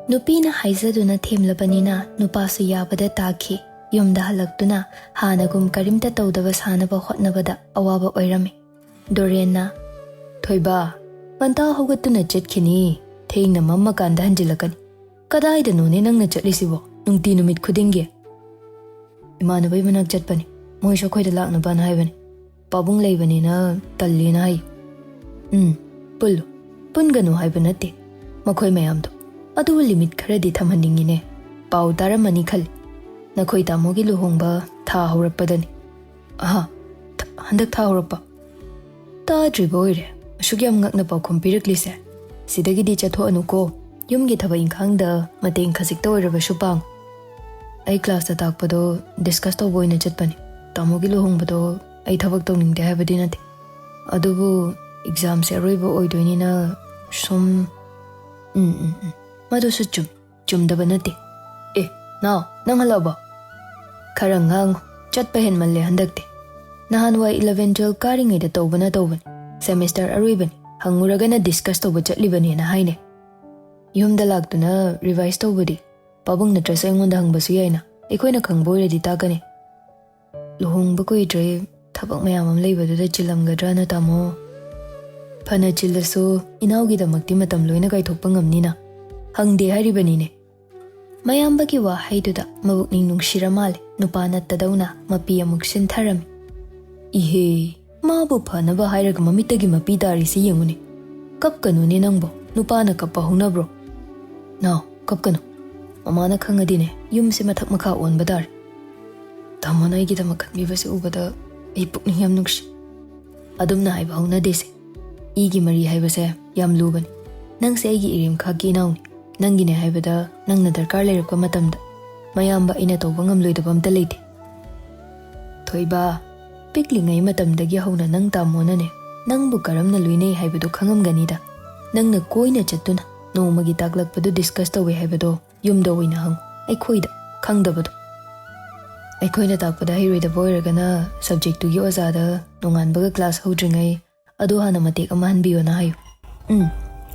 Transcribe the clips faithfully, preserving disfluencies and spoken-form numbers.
ꯅꯨꯄꯤꯅ ꯍꯥꯏꯖꯗꯨꯅ ꯊꯦꯝꯂꯕꯅꯤꯅ ꯅꯨꯄꯥꯁꯨ ꯌꯥꯕꯗ ꯇꯥꯈꯤ꯫ ꯌꯨꯝꯗ ꯍꯜꯂꯛꯇꯨꯅ ꯍꯥꯟꯅꯒꯨꯝ ꯀꯔꯤꯝꯇ ꯇꯧꯗꯕ ꯁꯥꯅꯕ ꯍꯣꯠꯅꯕꯗ ꯑꯋꯥꯕ ꯑꯣꯏꯔꯝꯃꯤ꯫ ꯗꯣꯔꯦꯟꯅ, "ꯊꯣꯏꯕ, ꯉꯟꯇꯥ ꯍꯧꯒꯠꯇꯨꯅ ꯆꯠꯈꯤꯅꯤ, ꯊꯦꯡꯅ ꯃꯝꯃꯀꯥꯟꯗ ꯍꯟꯖꯤꯜꯂꯛꯀꯅꯤ꯫ ꯀꯗꯥꯏꯗꯅꯣꯅꯦ ꯅꯪꯅ ꯆꯠꯂꯤꯁꯤꯕꯣ ꯅꯨꯡꯇꯤ ꯅꯨꯃꯤꯠ ꯈꯨꯗꯤꯡꯒꯤ?" "ꯏꯃꯥꯟꯅꯕꯩ ꯃꯅꯥꯛ ꯆꯠꯄꯅꯤ, ꯃꯣꯏꯁꯨ ꯑꯩꯈꯣꯏꯗ ꯂꯥꯛꯅꯕꯅ ꯍꯥꯏꯕꯅꯤ꯫ ꯄꯥꯕꯨꯡ ꯂꯩꯕꯅꯤꯅ ꯇꯜꯂꯦꯅ ꯍꯥꯏ꯫" "ꯎꯝ, ꯄꯨꯜꯂꯨ꯫ ꯄꯨꯟꯒꯅꯨ ꯍꯥꯏꯕ ꯅꯠꯇꯦ ꯃꯈꯣꯏ ꯃꯌꯥꯝꯗꯣ, ꯑꯗꯨꯕꯨ ꯂꯤꯃꯤꯠ ꯈꯔꯗꯤ ꯊꯝꯍꯟꯅꯤꯡꯉꯤꯅꯦ꯫ ꯄꯥꯎ ꯇꯥꯔꯝꯃꯅꯤ ꯈꯜꯂꯤ, ꯅꯈꯣꯏ ꯇꯥꯃꯣꯒꯤ ꯂꯨꯍꯣꯡꯕ ꯊꯥ ꯍꯧꯔꯛꯄꯗꯅꯤ꯫" "ꯑꯍꯥ, ꯊ-, ꯍꯟꯗꯛ ꯊꯥ ꯍꯧꯔꯛꯄ? ꯇꯥꯗ꯭ꯔꯤꯕ ꯑꯣꯏꯔꯦ ꯑꯁꯨꯛ ꯌꯥꯝ ꯉꯛꯅ ꯄꯥꯎꯈꯨꯝ ꯄꯤꯔꯛꯂꯤꯁꯦ꯫ ꯁꯤꯗꯒꯤꯗꯤ ꯆꯠꯊꯣꯛꯑꯅꯨꯀꯣ, ꯌꯨꯝꯒꯤ ꯊꯕꯛ ꯏꯪꯈꯥꯡꯗ ꯃꯇꯦꯡ ꯈꯖꯤꯛꯇ ꯑꯣꯏꯔꯕꯁꯨ ꯄꯥꯡ꯫" "ꯑꯩ ꯀ꯭ꯂꯥꯁꯇ ꯇꯥꯛꯄꯗꯣ ꯗꯤꯁꯀꯁ ꯇꯧꯕ ꯑꯣꯏꯅ ꯆꯠꯄꯅꯤ꯫ ꯇꯥꯃꯣꯒꯤ ꯂꯨꯍꯣꯡꯕꯗꯣ ꯑꯩ ꯊꯕꯛ ꯇꯧꯅꯤꯡꯗꯦ ꯍꯥꯏꯕꯗꯤ ꯅꯠꯇꯦ, ꯑꯗꯨꯕꯨ ꯑꯦꯛꯖꯥꯝꯁꯦ ꯑꯔꯣꯏꯕ ꯑꯣꯏꯗꯣꯏꯅꯤꯅ ꯁꯨꯝ꯫" "ꯎꯝ, ꯎꯝ, ꯎꯝ, ꯃꯗꯨꯁꯨ ꯆꯨꯝ, ꯆꯨꯝꯗꯕ ꯅꯠꯇꯦ꯫ ꯑꯦ, ꯅꯥꯎ, ꯅꯪ ꯍꯜꯂꯛꯑꯕꯣ? ꯈꯔ ꯉꯥꯡꯉꯨ, ꯆꯠꯄ ꯍꯦꯟꯃꯜꯂꯦ ꯍꯟꯗꯛꯇꯤ꯫ ꯅꯍꯥꯟꯋꯥꯏ ꯏꯂꯚꯦꯟ ꯇꯨꯋꯦꯜꯐ ꯀꯥꯔꯤꯉꯩꯗ ꯇꯧꯕꯅ ꯇꯧꯕꯅꯤ, ꯁꯦꯃꯤꯁꯇꯔ ꯑꯔꯣꯏꯕꯅꯤ, ꯍꯪꯉꯨꯔꯒꯅ ꯗꯤꯁꯀꯁ ꯇꯧꯕ ꯆꯠꯂꯤꯕꯅꯦꯅ ꯍꯥꯏꯅꯦ꯫ ꯌꯨꯝꯗ ꯂꯥꯛꯇꯨꯅ ꯔꯤꯚꯥꯏꯁ ꯇꯧꯕꯗꯤ ꯄꯥꯕꯨꯡ ꯅꯠꯇ꯭ꯔꯁꯨ ꯑꯩꯉꯣꯟꯗ ꯍꯪꯕꯁꯨ ꯌꯥꯏꯅ, ꯑꯩꯈꯣꯏꯅ ꯈꯪꯕ ꯑꯣꯏꯔꯗꯤ ꯇꯥꯛꯀꯅꯤ꯫ ꯂꯨꯍꯣꯡꯕ ꯀꯨꯏꯗ꯭ꯔꯦ, ꯊꯕꯛ ꯃꯌꯥꯝ ꯑꯃ ꯂꯩꯕꯗꯨꯗ ꯆꯤꯜꯂꯝꯒꯗ꯭ꯔꯥꯅ, ꯇꯥꯃꯣ꯫ ꯐꯅ ꯆꯤꯜꯂꯁꯨ ꯏꯅꯥꯎꯒꯤꯗꯃꯛꯇꯤ ꯃꯇꯝ ꯂꯣꯏꯅ ꯀꯥꯏꯊꯣꯛꯄ ꯉꯝꯅꯤꯅ꯫ ꯍꯪꯗꯦ ꯍꯥꯏꯔꯤꯕꯅꯤꯅꯦ꯫ ꯃꯌꯥꯝꯕꯒꯤ ꯋꯥꯍꯩꯗꯨꯗ ꯃꯕꯨꯛꯅꯤꯡ ꯅꯨꯡꯁꯤꯔ ꯃꯥꯜꯂꯦ꯫ ꯅꯨꯄꯥ ꯅꯠꯇꯗꯧꯅ ꯃꯄꯤ ꯑꯃꯨꯛ ꯁꯤꯟꯊꯔꯝꯃꯤ꯫ ꯏꯍꯦ, ꯃꯥꯕꯨ ꯐꯅꯕ ꯍꯥꯏꯔꯒ ꯃꯃꯤꯠꯇꯒꯤ ꯃꯄꯤ ꯇꯥꯔꯤꯁꯤ ꯌꯦꯡꯉꯨꯅꯦ꯫ ꯀꯞꯀꯅꯨꯅꯦ ꯅꯪꯕꯣ, ꯅꯨꯄꯥꯅ ꯀꯞꯄ ꯍꯧꯅꯕ꯭ꯔꯣ? ꯅꯥꯎ, ꯀꯞꯀꯅꯨ꯫ ꯃꯃꯥꯅ ꯈꯪꯉꯗꯤꯅꯦ, ꯌꯨꯝꯁꯦ ꯃꯊꯛ ꯃꯈꯥ ꯑꯣꯟꯕ ꯇꯥꯔꯦ꯫ ꯇꯥꯃꯣꯅ ꯑꯩꯒꯤꯗꯃꯛ ꯈꯟꯕꯤꯕꯁꯦ ꯎꯕꯗ ꯑꯩ ꯄꯨꯛꯅꯤꯡ ꯌꯥꯝ ꯅꯨꯡꯁꯤ꯫ ꯑꯗꯨꯝꯅ ꯍꯥꯏꯕ ꯍꯧꯅꯗꯦꯁꯦ꯫ ꯏꯒꯤ ꯃꯔꯤ ꯍꯥꯏꯕꯁꯦ ꯌꯥꯝ ꯂꯨꯕꯅꯤ꯫ ꯅꯪꯁꯦ ꯑꯩꯒꯤ ꯏꯔꯦꯝꯈꯥꯛꯀꯤ ꯏꯅꯥꯎꯅꯤ꯫ ꯅꯪꯒꯤꯅꯦ ꯍꯥꯏꯕꯗ ꯅꯪꯅ ꯗꯔꯀꯥꯔ ꯂꯩꯔꯛꯄ ꯃꯇꯝꯗ ꯃꯌꯥꯝꯕ ꯑꯩꯅ ꯇꯧꯕ ꯉꯝꯂꯣꯏꯗꯕ ꯑꯝꯇ ꯂꯩꯇꯦ꯫ ꯊꯣꯏꯕ, ꯄꯤꯛꯂꯤꯉꯩ ꯃꯇꯝꯗꯒꯤ ꯍꯧꯅ ꯅꯪ ꯇꯥꯃꯣꯅꯅꯦ ꯅꯪꯕꯨ ꯀꯔꯝꯅ ꯂꯣꯏꯅꯩ ꯍꯥꯏꯕꯗꯨ ꯈꯪꯉꯝꯒꯅꯤꯗ꯫ ꯅꯪꯅ ꯀꯣꯏꯅ ꯆꯠꯇꯨꯅ ꯅꯣꯡꯃꯒꯤ ꯇꯥꯛꯂꯛꯄꯗꯨ ꯗꯤꯁꯀꯁ ꯇꯧꯏ ꯍꯥꯏꯕꯗꯣ ꯌꯨꯝꯗ ꯑꯣꯏꯅ ꯍꯪꯉꯨ, ꯑꯩꯈꯣꯏꯗ ꯈꯪꯗꯕꯗꯣ꯫ ꯑꯩꯈꯣꯏꯅ ꯇꯥꯛꯄꯗ ꯍꯩꯔꯣꯏꯗꯕ ꯑꯣꯏꯔꯒꯅ ꯁꯕꯖꯦꯛꯇꯨꯒꯤ ꯑꯣꯖꯥꯗ ꯅꯣꯡꯉꯥꯟꯕꯒ ꯀ꯭ꯂꯥꯁ ꯍꯧꯗ꯭ꯔꯤꯉꯩ ꯑꯗꯨ ꯍꯥꯟꯅ ꯃꯇꯦꯛ ꯑꯃ ꯍꯟꯕꯤꯌꯣꯅ ꯍꯥꯏꯌꯨ꯫ ꯎꯝ,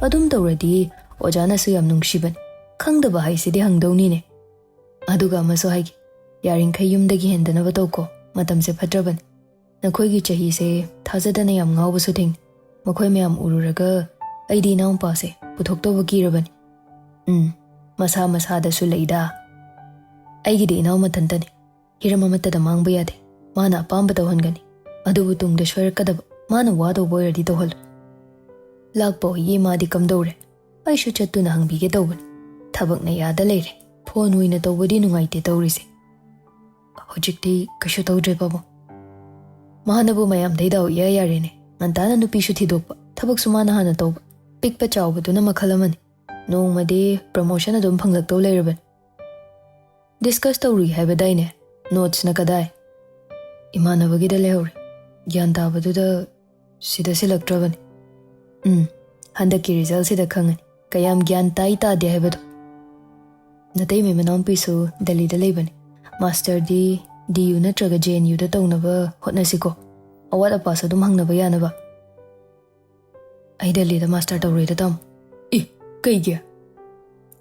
ꯑꯗꯨꯝ ꯇꯧꯔꯗꯤ ꯑꯣꯖꯥꯅꯁꯨ ꯌꯥꯝ ꯅꯨꯡꯁꯤꯕꯅꯤ꯫ ꯈꯪꯗꯕ ꯍꯥꯏꯁꯤꯗꯤ ꯍꯪꯗꯧꯅꯤꯅꯦ꯫ ꯑꯗꯨꯒ ꯑꯃꯁꯨ ꯍꯥꯏꯒꯦ, ꯌꯥꯔꯤꯈꯩ ꯌꯨꯝꯗꯒꯤ ꯍꯦꯟꯗꯅꯕ ꯇꯧꯀꯣ, ꯃꯇꯝꯁꯦ ꯐꯠꯇ꯭ꯔꯕꯅꯤ꯫ ꯅꯈꯣꯏꯒꯤ ꯆꯍꯤꯁꯦ ꯊꯥꯖꯗꯅ ꯌꯥꯝ ꯉꯥꯎꯕꯁꯨ ꯊꯦꯡꯅꯩ꯫ ꯃꯈꯣꯏ ꯃꯌꯥꯝ ꯎꯔꯨꯔꯒ ꯑꯩꯗꯤ ꯏꯅꯥꯎꯄꯥꯁꯦ ꯄꯨꯊꯣꯛꯇꯧꯕ ꯀꯤꯔꯕꯅꯤ꯫ ꯎꯝ, ꯃꯁꯥ ꯃꯁꯥꯗꯁꯨ ꯂꯩꯗ꯫ ꯑꯩꯒꯤꯗꯤ ꯏꯅꯥꯎ ꯃꯊꯟꯇꯅꯤ꯫ ꯍꯤꯔꯝ ꯑꯃꯠꯇꯗ ꯃꯥꯡꯕ ꯌꯥꯗꯦ꯫ ꯃꯥꯅ ꯑꯄꯥꯝꯕ ꯇꯧꯍꯟꯒꯅꯤ꯫ ꯑꯗꯨꯕꯨ ꯇꯨꯡꯗ ꯁꯣꯏꯔꯛꯀꯗꯕ, ꯃꯥꯅ ꯋꯥꯗꯧꯕ ꯑꯣꯏꯔꯗꯤ ꯇꯧꯍꯜꯂꯨ꯫ ꯂꯥꯛꯄ ꯍꯣꯏꯌꯦ, ꯃꯥꯗꯤ ꯀꯝꯗꯧꯔꯦ? ꯑꯩꯁꯨ ꯆꯠꯇꯨꯅ ꯍꯪꯕꯤꯒꯦ ꯇꯧꯕꯅꯤ꯫ ꯊꯕꯛꯅ ꯌꯥꯗ ꯂꯩꯔꯦ꯫ ꯐꯣꯟ ꯑꯣꯏꯅ ꯇꯧꯕꯗꯤ ꯅꯨꯡꯉꯥꯏꯇꯦ ꯇꯧꯔꯤꯁꯦ꯫ ꯍꯧꯖꯤꯛꯇꯤ ꯀꯩꯁꯨ ꯇꯧꯗ꯭ꯔꯦ ꯄꯥꯕꯨꯡ꯫ ꯃꯥꯅꯕꯨ ꯃꯌꯥꯝꯗꯩ ꯗꯥꯎ ꯏꯌꯥ ꯌꯥꯔꯦꯅꯦ꯫ ꯉꯟꯇꯥꯅ ꯅꯨꯄꯤꯁꯨ ꯊꯤꯗꯣꯛꯄ, ꯊꯕꯛꯁꯨ ꯃꯥꯅ ꯍꯥꯟꯅ ꯇꯧꯕ꯫ ꯄꯤꯛꯄ ꯆꯥꯎꯕꯗꯨꯅ ꯃꯈꯜ ꯑꯃꯅꯤ꯫ ꯅꯣꯡꯃꯗꯤ promotion ꯑꯗꯨꯝ ꯐꯪꯂꯛꯇꯧ ꯂꯩꯔꯕꯅꯤ꯫ Discuss ꯇꯧꯔꯨꯏ ꯍꯥꯏꯕꯗꯥꯏꯅꯦ? Notesꯅ ꯀꯗꯥꯏ? ꯏꯃꯥꯟꯅꯕꯒꯤꯗ ꯂꯩꯍꯧꯔꯦ꯫ ꯒ꯭ꯌꯥꯟ ꯇꯥꯕꯗꯨꯗ ꯁꯤꯗ ꯁꯤꯜꯂꯛꯇ꯭ꯔꯕꯅꯤ꯫ ꯎꯝ, ꯍꯟꯗꯛꯀꯤ resultꯁꯤꯗ ꯈꯪꯉꯅꯤ ꯀꯌꯥꯝ ꯒ꯭ꯌꯥꯟ ꯇꯥꯏ ꯇꯥꯗꯦ ꯍꯥꯏꯕꯗꯣ꯫ ꯅꯇꯩꯃꯩ ꯃꯅꯥꯎꯅꯨꯄꯤꯁꯨ ꯗꯦꯜꯂꯤꯗ ꯂꯩꯕꯅꯤ꯫ Masterꯗꯤ D U ꯅꯠꯇ꯭ꯔꯒ J N Uꯗ ꯇꯧꯅꯕ ꯍꯣꯠꯅꯁꯤꯀꯣ꯫ ꯑꯋꯥꯠ ꯑꯄꯥꯁꯨ ꯑꯗꯨꯝ ꯍꯪꯅꯕ ꯌꯥꯅꯕ꯫ ꯑꯩ ꯗꯦꯜꯂꯤꯗ master ꯇꯧꯔꯣꯏꯗ ꯇꯥꯃꯣ꯫ ꯏ, ꯀꯩꯒꯤ?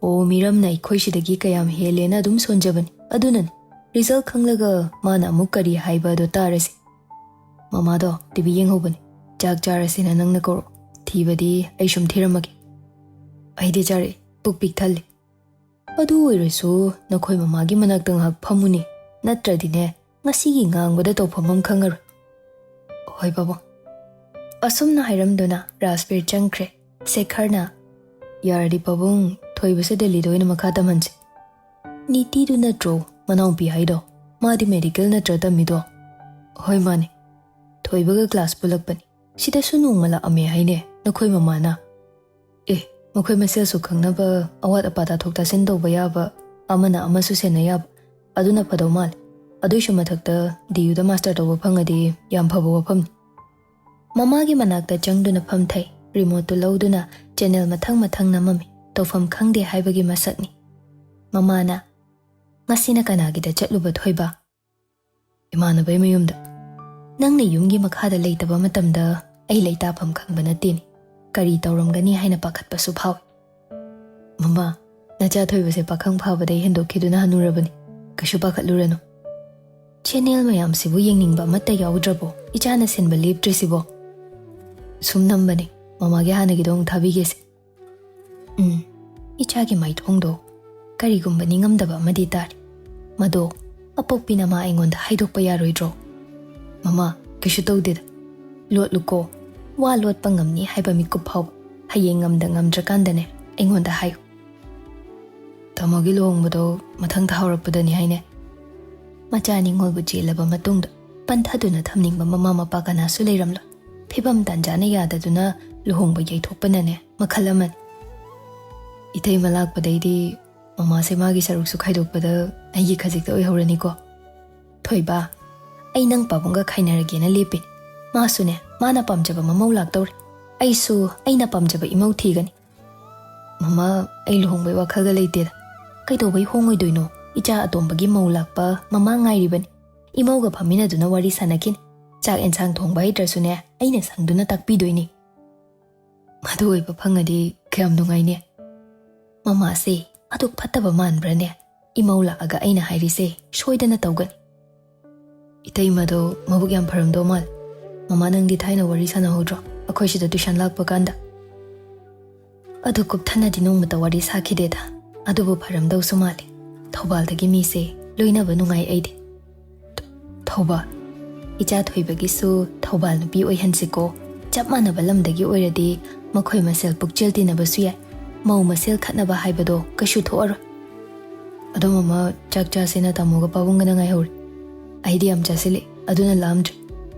ꯑꯣ, ꯃꯤꯔꯝꯅ ꯑꯩꯈꯣꯏ ꯁꯤꯗꯒꯤ ꯀꯌꯥꯝ ꯍꯦꯜꯂꯦꯅ ꯑꯗꯨꯝ ꯁꯣꯟꯖꯕꯅꯤ꯫ ꯑꯗꯨꯅꯅꯤ꯫ Result ꯈꯪꯂꯒ ꯃꯥꯅ ꯑꯃꯨꯛ ꯀꯔꯤ ꯍꯥꯏꯕ ꯑꯗꯣ ꯇꯥꯔꯁꯤ꯫ ꯃꯃꯥꯗꯣ T V ꯌꯦꯡꯍꯧꯕꯅꯤ꯫ ꯆꯥꯛ ꯆꯥꯔꯁꯤꯅ ꯅꯪꯅ ꯀꯧꯔꯛꯑꯣ꯫ ꯊꯤꯕꯗꯤ ꯑꯩ ꯁꯨꯝ ꯊꯤꯔꯝꯃꯒꯦ꯫ ꯑꯩꯗꯤ ꯆꯥꯔꯛꯏ꯫ ꯄꯨꯛ ꯄꯤꯛ ꯊꯜꯂꯤ꯫ ꯑꯗꯨ ꯑꯣꯏꯔꯁꯨ ꯅꯈꯣꯏ ꯃꯃꯥꯒꯤ ꯃꯅꯥꯛꯇ ꯉꯥꯏꯍꯥꯛ ꯐꯝꯃꯨꯅꯦ꯫ ꯅꯠꯇ꯭ꯔꯗꯤꯅꯦ, ꯉꯁꯤꯒꯤ ꯉꯥꯡꯕꯗ ꯇꯧꯐꯝ ꯑꯃ ꯈꯪꯉꯔꯣꯏ꯫ ꯍꯣꯏ ꯄꯥꯕꯨꯡ꯫ ꯑꯁꯨꯝꯅ ꯍꯥꯏꯔꯝꯗꯨꯅ ꯔꯥꯖꯕꯤꯔ ꯆꯪꯈ꯭ꯔꯦ꯫ ꯁꯦꯈꯔꯅ, "ꯌꯥꯔꯗꯤ ꯄꯥꯕꯨꯡ, ꯊꯣꯏꯕꯁꯦ ꯗꯦꯜꯂꯤꯗ ꯑꯣꯏꯅ ꯃꯈꯥ ꯇꯝꯍꯟꯁꯤ꯫ ꯅꯤꯇꯤꯗꯨ ꯅꯠꯇ꯭ꯔꯣ ꯃꯅꯥꯎꯄꯤ ꯍꯥꯏꯗꯣ? ꯃꯥꯗꯤ medical ꯅꯠꯇ꯭ꯔ ꯇꯝꯃꯤꯗꯣ?" "ꯍꯣꯏ ꯃꯥꯅꯦ꯫ ꯊꯣꯏꯕꯒ class ꯄꯨꯜꯂꯛꯄꯅꯤ꯫ ꯁꯤꯗꯁꯨ ꯅꯣꯡꯃ ꯂꯥꯛꯑꯝꯃꯦ ꯍꯥꯏꯅꯦ ꯅꯈꯣꯏ ꯃꯃꯥꯅ?" "ꯑꯦ, ꯃꯈꯣꯏ ꯃꯁꯦꯜꯁꯨ ꯈꯪꯅꯕ, ꯑꯋꯥꯠ ꯑꯄꯥ ꯇꯥꯊꯣꯛ ꯇꯥꯁꯤꯟ ꯇꯧꯕ ꯌꯥꯕ, ꯑꯃꯅ ꯑꯃꯁꯨ ꯁꯦꯟꯅ ꯌꯥꯕ, ꯑꯗꯨꯅ ꯐꯗꯧ ꯃꯥꯜꯂꯦ꯫ ꯑꯗꯨꯏꯁꯨ ꯃꯊꯛꯇ D U ꯗ master ꯇꯧꯕ ꯐꯪꯉꯗꯤ ꯌꯥꯝ ꯐꯕ ꯋꯥꯐꯝꯅꯤ꯫" ꯃꯃꯥꯒꯤ ꯃꯅꯥꯛꯇ ꯆꯪꯗꯨꯅ ꯐꯝꯊꯩ꯫ Remoteꯇꯨ ꯂꯧꯗꯨꯅ channel ꯃꯊꯪ ꯃꯊꯪ ꯅꯝꯃꯝꯃꯤ꯫ ꯇꯧꯐꯝ ꯈꯪꯗꯦ ꯍꯥꯏꯕꯒꯤ ꯃꯁꯛꯅꯤ꯫ ꯃꯃꯥꯅ, "ꯉꯁꯤꯅ ꯀꯅꯥꯒꯤꯗ ꯆꯠꯂꯨꯕ, ꯊꯣꯏꯕ?" "ꯏꯃꯥꯟꯅꯕꯩ ꯃꯌꯨꯝꯗ꯫" "ꯅꯪꯅ ꯌꯨꯝꯒꯤ ꯃꯈꯥꯗ ꯂꯩꯇꯕ ꯃꯇꯝꯗ ꯑꯩ ꯂꯩꯇꯥꯐꯝ ꯈꯪꯕ ꯅꯠꯇꯦꯅꯦ꯫ ꯀꯔꯤ ꯇꯧꯔꯝꯒꯅꯤ ꯍꯥꯏꯅ ꯄꯥꯈꯠꯄꯁꯨ ꯐꯥꯎꯏ꯫" "ꯃꯃꯥ, ꯅꯆꯥ ꯊꯣꯏꯕꯁꯦ ꯄꯥꯈꯪ ꯐꯥꯕꯗꯩ ꯍꯦꯟꯗꯣꯛꯈꯤꯗꯨꯅ ꯍꯅꯨꯔꯕꯅꯤ꯫ ꯀꯩꯁꯨ ꯄꯥꯈꯠꯂꯨꯔꯅꯨ꯫ ꯆꯦꯅꯦꯜ ꯃꯌꯥꯝꯁꯤꯕꯨ ꯌꯦꯡꯅꯤꯡꯕ ꯑꯃꯠꯇ ꯌꯥꯎꯗ꯭ꯔꯕꯣ? ꯏꯆꯥꯅ ꯁꯤꯟꯕ ꯂꯦꯞꯇ꯭ꯔꯤꯁꯤꯕꯣ? ꯁꯨꯝ ꯅꯝꯕꯅꯤ꯫ ꯃꯃꯥꯒꯤ ꯍꯥꯟꯅꯒꯤꯗꯣ ꯑꯃꯨꯛ ꯊꯥꯕꯤꯒꯦꯁꯦ꯫ ꯎꯝ, ꯏꯆꯥꯒꯤ ꯃꯥꯏꯊꯣꯡꯗꯣ ꯀꯔꯤꯒꯨꯝꯕ ꯅꯤꯡꯉꯝꯗꯕ ꯑꯃꯗꯤ ꯇꯥꯔꯤ꯫ ꯃꯗꯣ ꯑꯄꯣꯛꯄꯤ ꯅꯃꯥ ꯑꯩꯉꯣꯟꯗ ꯍꯥꯏꯗꯣꯛꯄ ꯌꯥꯔꯣꯏꯗ꯭ꯔꯣ? ꯃꯃꯥ, ꯀꯩꯁꯨ ꯇꯧꯗꯦꯗ꯫ ꯂꯣꯠꯂꯨꯀꯣ꯫ ꯋꯥ ꯂꯣꯠꯄ ꯉꯝꯅꯤ ꯍꯥꯏꯕ ꯃꯤꯀꯨꯞ ꯐꯥꯎꯕ꯫ ꯍꯌꯦꯡ ꯉꯝꯗ ꯉꯝꯗ꯭ꯔꯀꯥꯟꯗꯅꯦ ꯑꯩꯉꯣꯟꯗ ꯍꯥꯏꯌꯨ꯫ ꯇꯥꯃꯣꯒꯤ ꯂꯨꯍꯣꯡꯕꯗꯣ ꯃꯊꯪ ꯊꯥ ꯍꯧꯔꯛꯄꯗꯅꯤ ꯍꯥꯏꯅꯦ꯫ ꯃꯆꯥ ꯅꯤꯉꯣꯜꯕꯨ ꯆꯦꯜꯂꯕ ꯃꯇꯨꯡꯗ ꯄꯟꯊꯗꯨꯅ ꯊꯝꯅꯤꯡꯕ ꯃꯃꯥ ꯃꯄꯥ ꯀꯅꯥꯁꯨ ꯂꯩꯔꯝꯂꯣꯏ꯫ ꯐꯤꯕꯝ ꯇꯥꯟꯖꯥꯅ ꯌꯥꯗꯗꯨꯅ ꯂꯨꯍꯣꯡꯕ ꯌꯩꯊꯣꯛꯄꯅꯅꯦ ꯃꯈꯜ ꯑꯃꯅꯤ꯫ ꯏꯇꯩꯃ ꯂꯥꯛꯄꯗꯩꯗꯤ ꯃꯃꯥꯁꯦ ꯃꯥꯒꯤ ꯁꯔꯨꯛꯁꯨ ꯈꯥꯏꯗꯣꯛꯄꯗ ꯑꯩꯒꯤ ꯈꯖꯤꯛꯇ ꯑꯣꯏꯍꯧꯔꯅꯤꯀꯣ꯫ ꯊꯣꯏꯕ, ꯑꯩ ꯅꯪ ꯄꯥꯕꯨꯡꯒ ꯈꯥꯏꯅꯔꯒꯦꯅ ꯂꯦꯞꯄꯤꯅꯤ꯫ ꯃꯥꯁꯨꯅꯦ, ꯃꯥꯅ ꯄꯥꯝꯖꯕ ꯃꯃꯧ ꯂꯥꯛꯇꯧꯔꯦ꯫ ꯑꯩꯁꯨ ꯑꯩꯅ ꯄꯥꯝꯖꯕ ꯏꯃꯧ ꯊꯤꯒꯅꯤ꯫ ꯃꯃꯥ, ꯑꯩ ꯂꯨꯍꯣꯡꯕꯩ ꯋꯥꯈꯜꯒ ꯂꯩꯇꯦꯗ꯫ ꯀꯩꯗꯧꯕꯩ ꯍꯣꯡꯉꯣꯏꯗꯣꯏꯅꯣ? ꯏꯆꯥ ꯑꯇꯣꯝꯕꯒꯤ ꯃꯧ ꯂꯥꯛꯄ ꯃꯃꯥ ꯉꯥꯏꯔꯤꯕꯅꯤ꯫ ꯏꯃꯧꯒ ꯐꯝꯃꯤꯟꯅꯗꯨꯅ ꯋꯥꯔꯤ ꯁꯥꯟꯅꯈꯤꯅꯤ꯫ ꯆꯥꯛ ꯑꯦꯟꯁꯥꯡ ꯊꯣꯡꯕ ꯍꯩꯇ꯭ꯔꯁꯨꯅꯦ, ꯑꯩꯅ ꯁꯪꯗꯨꯅ ꯇꯥꯛꯄꯤꯗꯣꯏꯅꯤ꯫ ꯃꯗꯨ ꯑꯣꯏꯕ ꯐꯪꯉꯗꯤ ꯀꯌꯥꯝ ꯅꯨꯡꯉꯥꯏꯅꯤ꯫ ꯃꯃꯥꯁꯦ ꯑꯗꯨꯛ ꯐꯠꯇꯕ ꯃꯥꯟꯕ꯭ꯔꯅꯦ? ꯏꯃꯧ ꯂꯥꯛꯑꯒ ꯑꯩꯅ ꯍꯥꯏꯔꯤꯁꯦ ꯁꯣꯏꯗꯅ ꯇꯧꯒꯅꯤ꯫ ꯏꯇꯩꯃꯗꯣ ꯃꯕꯨꯛ ꯌꯥꯝ ꯐꯔꯝꯗꯧ ꯃꯥꯜꯂꯦ꯫ ꯃꯃꯥ, ꯅꯪꯗꯤ ꯊꯥꯏꯅ ꯋꯥꯔꯤ ꯁꯥꯟꯅꯍꯧꯗ꯭ꯔꯣ, ꯑꯩꯈꯣꯏ ꯁꯤꯗ ꯇꯨꯏꯁꯟ ꯂꯥꯛꯄ ꯀꯥꯟꯗ? ꯑꯗꯨ ꯀꯨꯞꯊꯅꯗꯤ ꯅꯣꯡꯃꯇ ꯋꯥꯔꯤ ꯁꯥꯈꯤꯗꯦꯗ꯫ ꯑꯗꯨꯕꯨ ꯐꯔꯝꯗꯧꯁꯨ ꯃꯥꯜꯂꯦ꯫ ꯊꯧꯕꯥꯜꯗꯒꯤ ꯃꯤꯁꯦ ꯂꯣꯏꯅꯕ ꯅꯨꯡꯉꯥꯏ ꯑꯩꯗꯤ꯫ ꯊꯧꯕꯥꯜ? ꯏꯆꯥ ꯊꯣꯏꯕꯒꯤꯁꯨ ꯊꯧꯕꯥꯜ ꯅꯨꯄꯤ ꯑꯣꯏꯍꯟꯁꯤꯀꯣ꯫ ꯆꯞ ꯃꯥꯟꯅꯕ ꯂꯝꯗꯒꯤ ꯑꯣꯏꯔꯗꯤ ꯃꯈꯣꯏ ꯃꯁꯦꯜ ꯄꯨꯛꯆꯦꯜ ꯇꯤꯟꯅꯕꯁꯨ ꯌꯥꯏ꯫ ꯃꯧ ꯃꯁꯦꯜ ꯈꯠꯅꯕ ꯍꯥꯏꯕꯗꯣ ꯀꯩꯁꯨ ꯊꯣꯛꯑꯔꯣꯏ꯫ ꯑꯗꯣ ꯃꯃꯥ, ꯆꯥꯛ ꯆꯥꯁꯦꯅ ꯇꯥꯃꯣꯒ ꯄꯥꯕꯨꯡꯒꯅ ꯉꯥꯏꯍꯧꯔꯤ꯫ ꯑꯩꯗꯤ ꯌꯥꯝ ꯆꯥꯁꯤꯜꯂꯦ, ꯑꯗꯨꯅ ꯂꯥꯝꯗ꯭ꯔꯦ꯫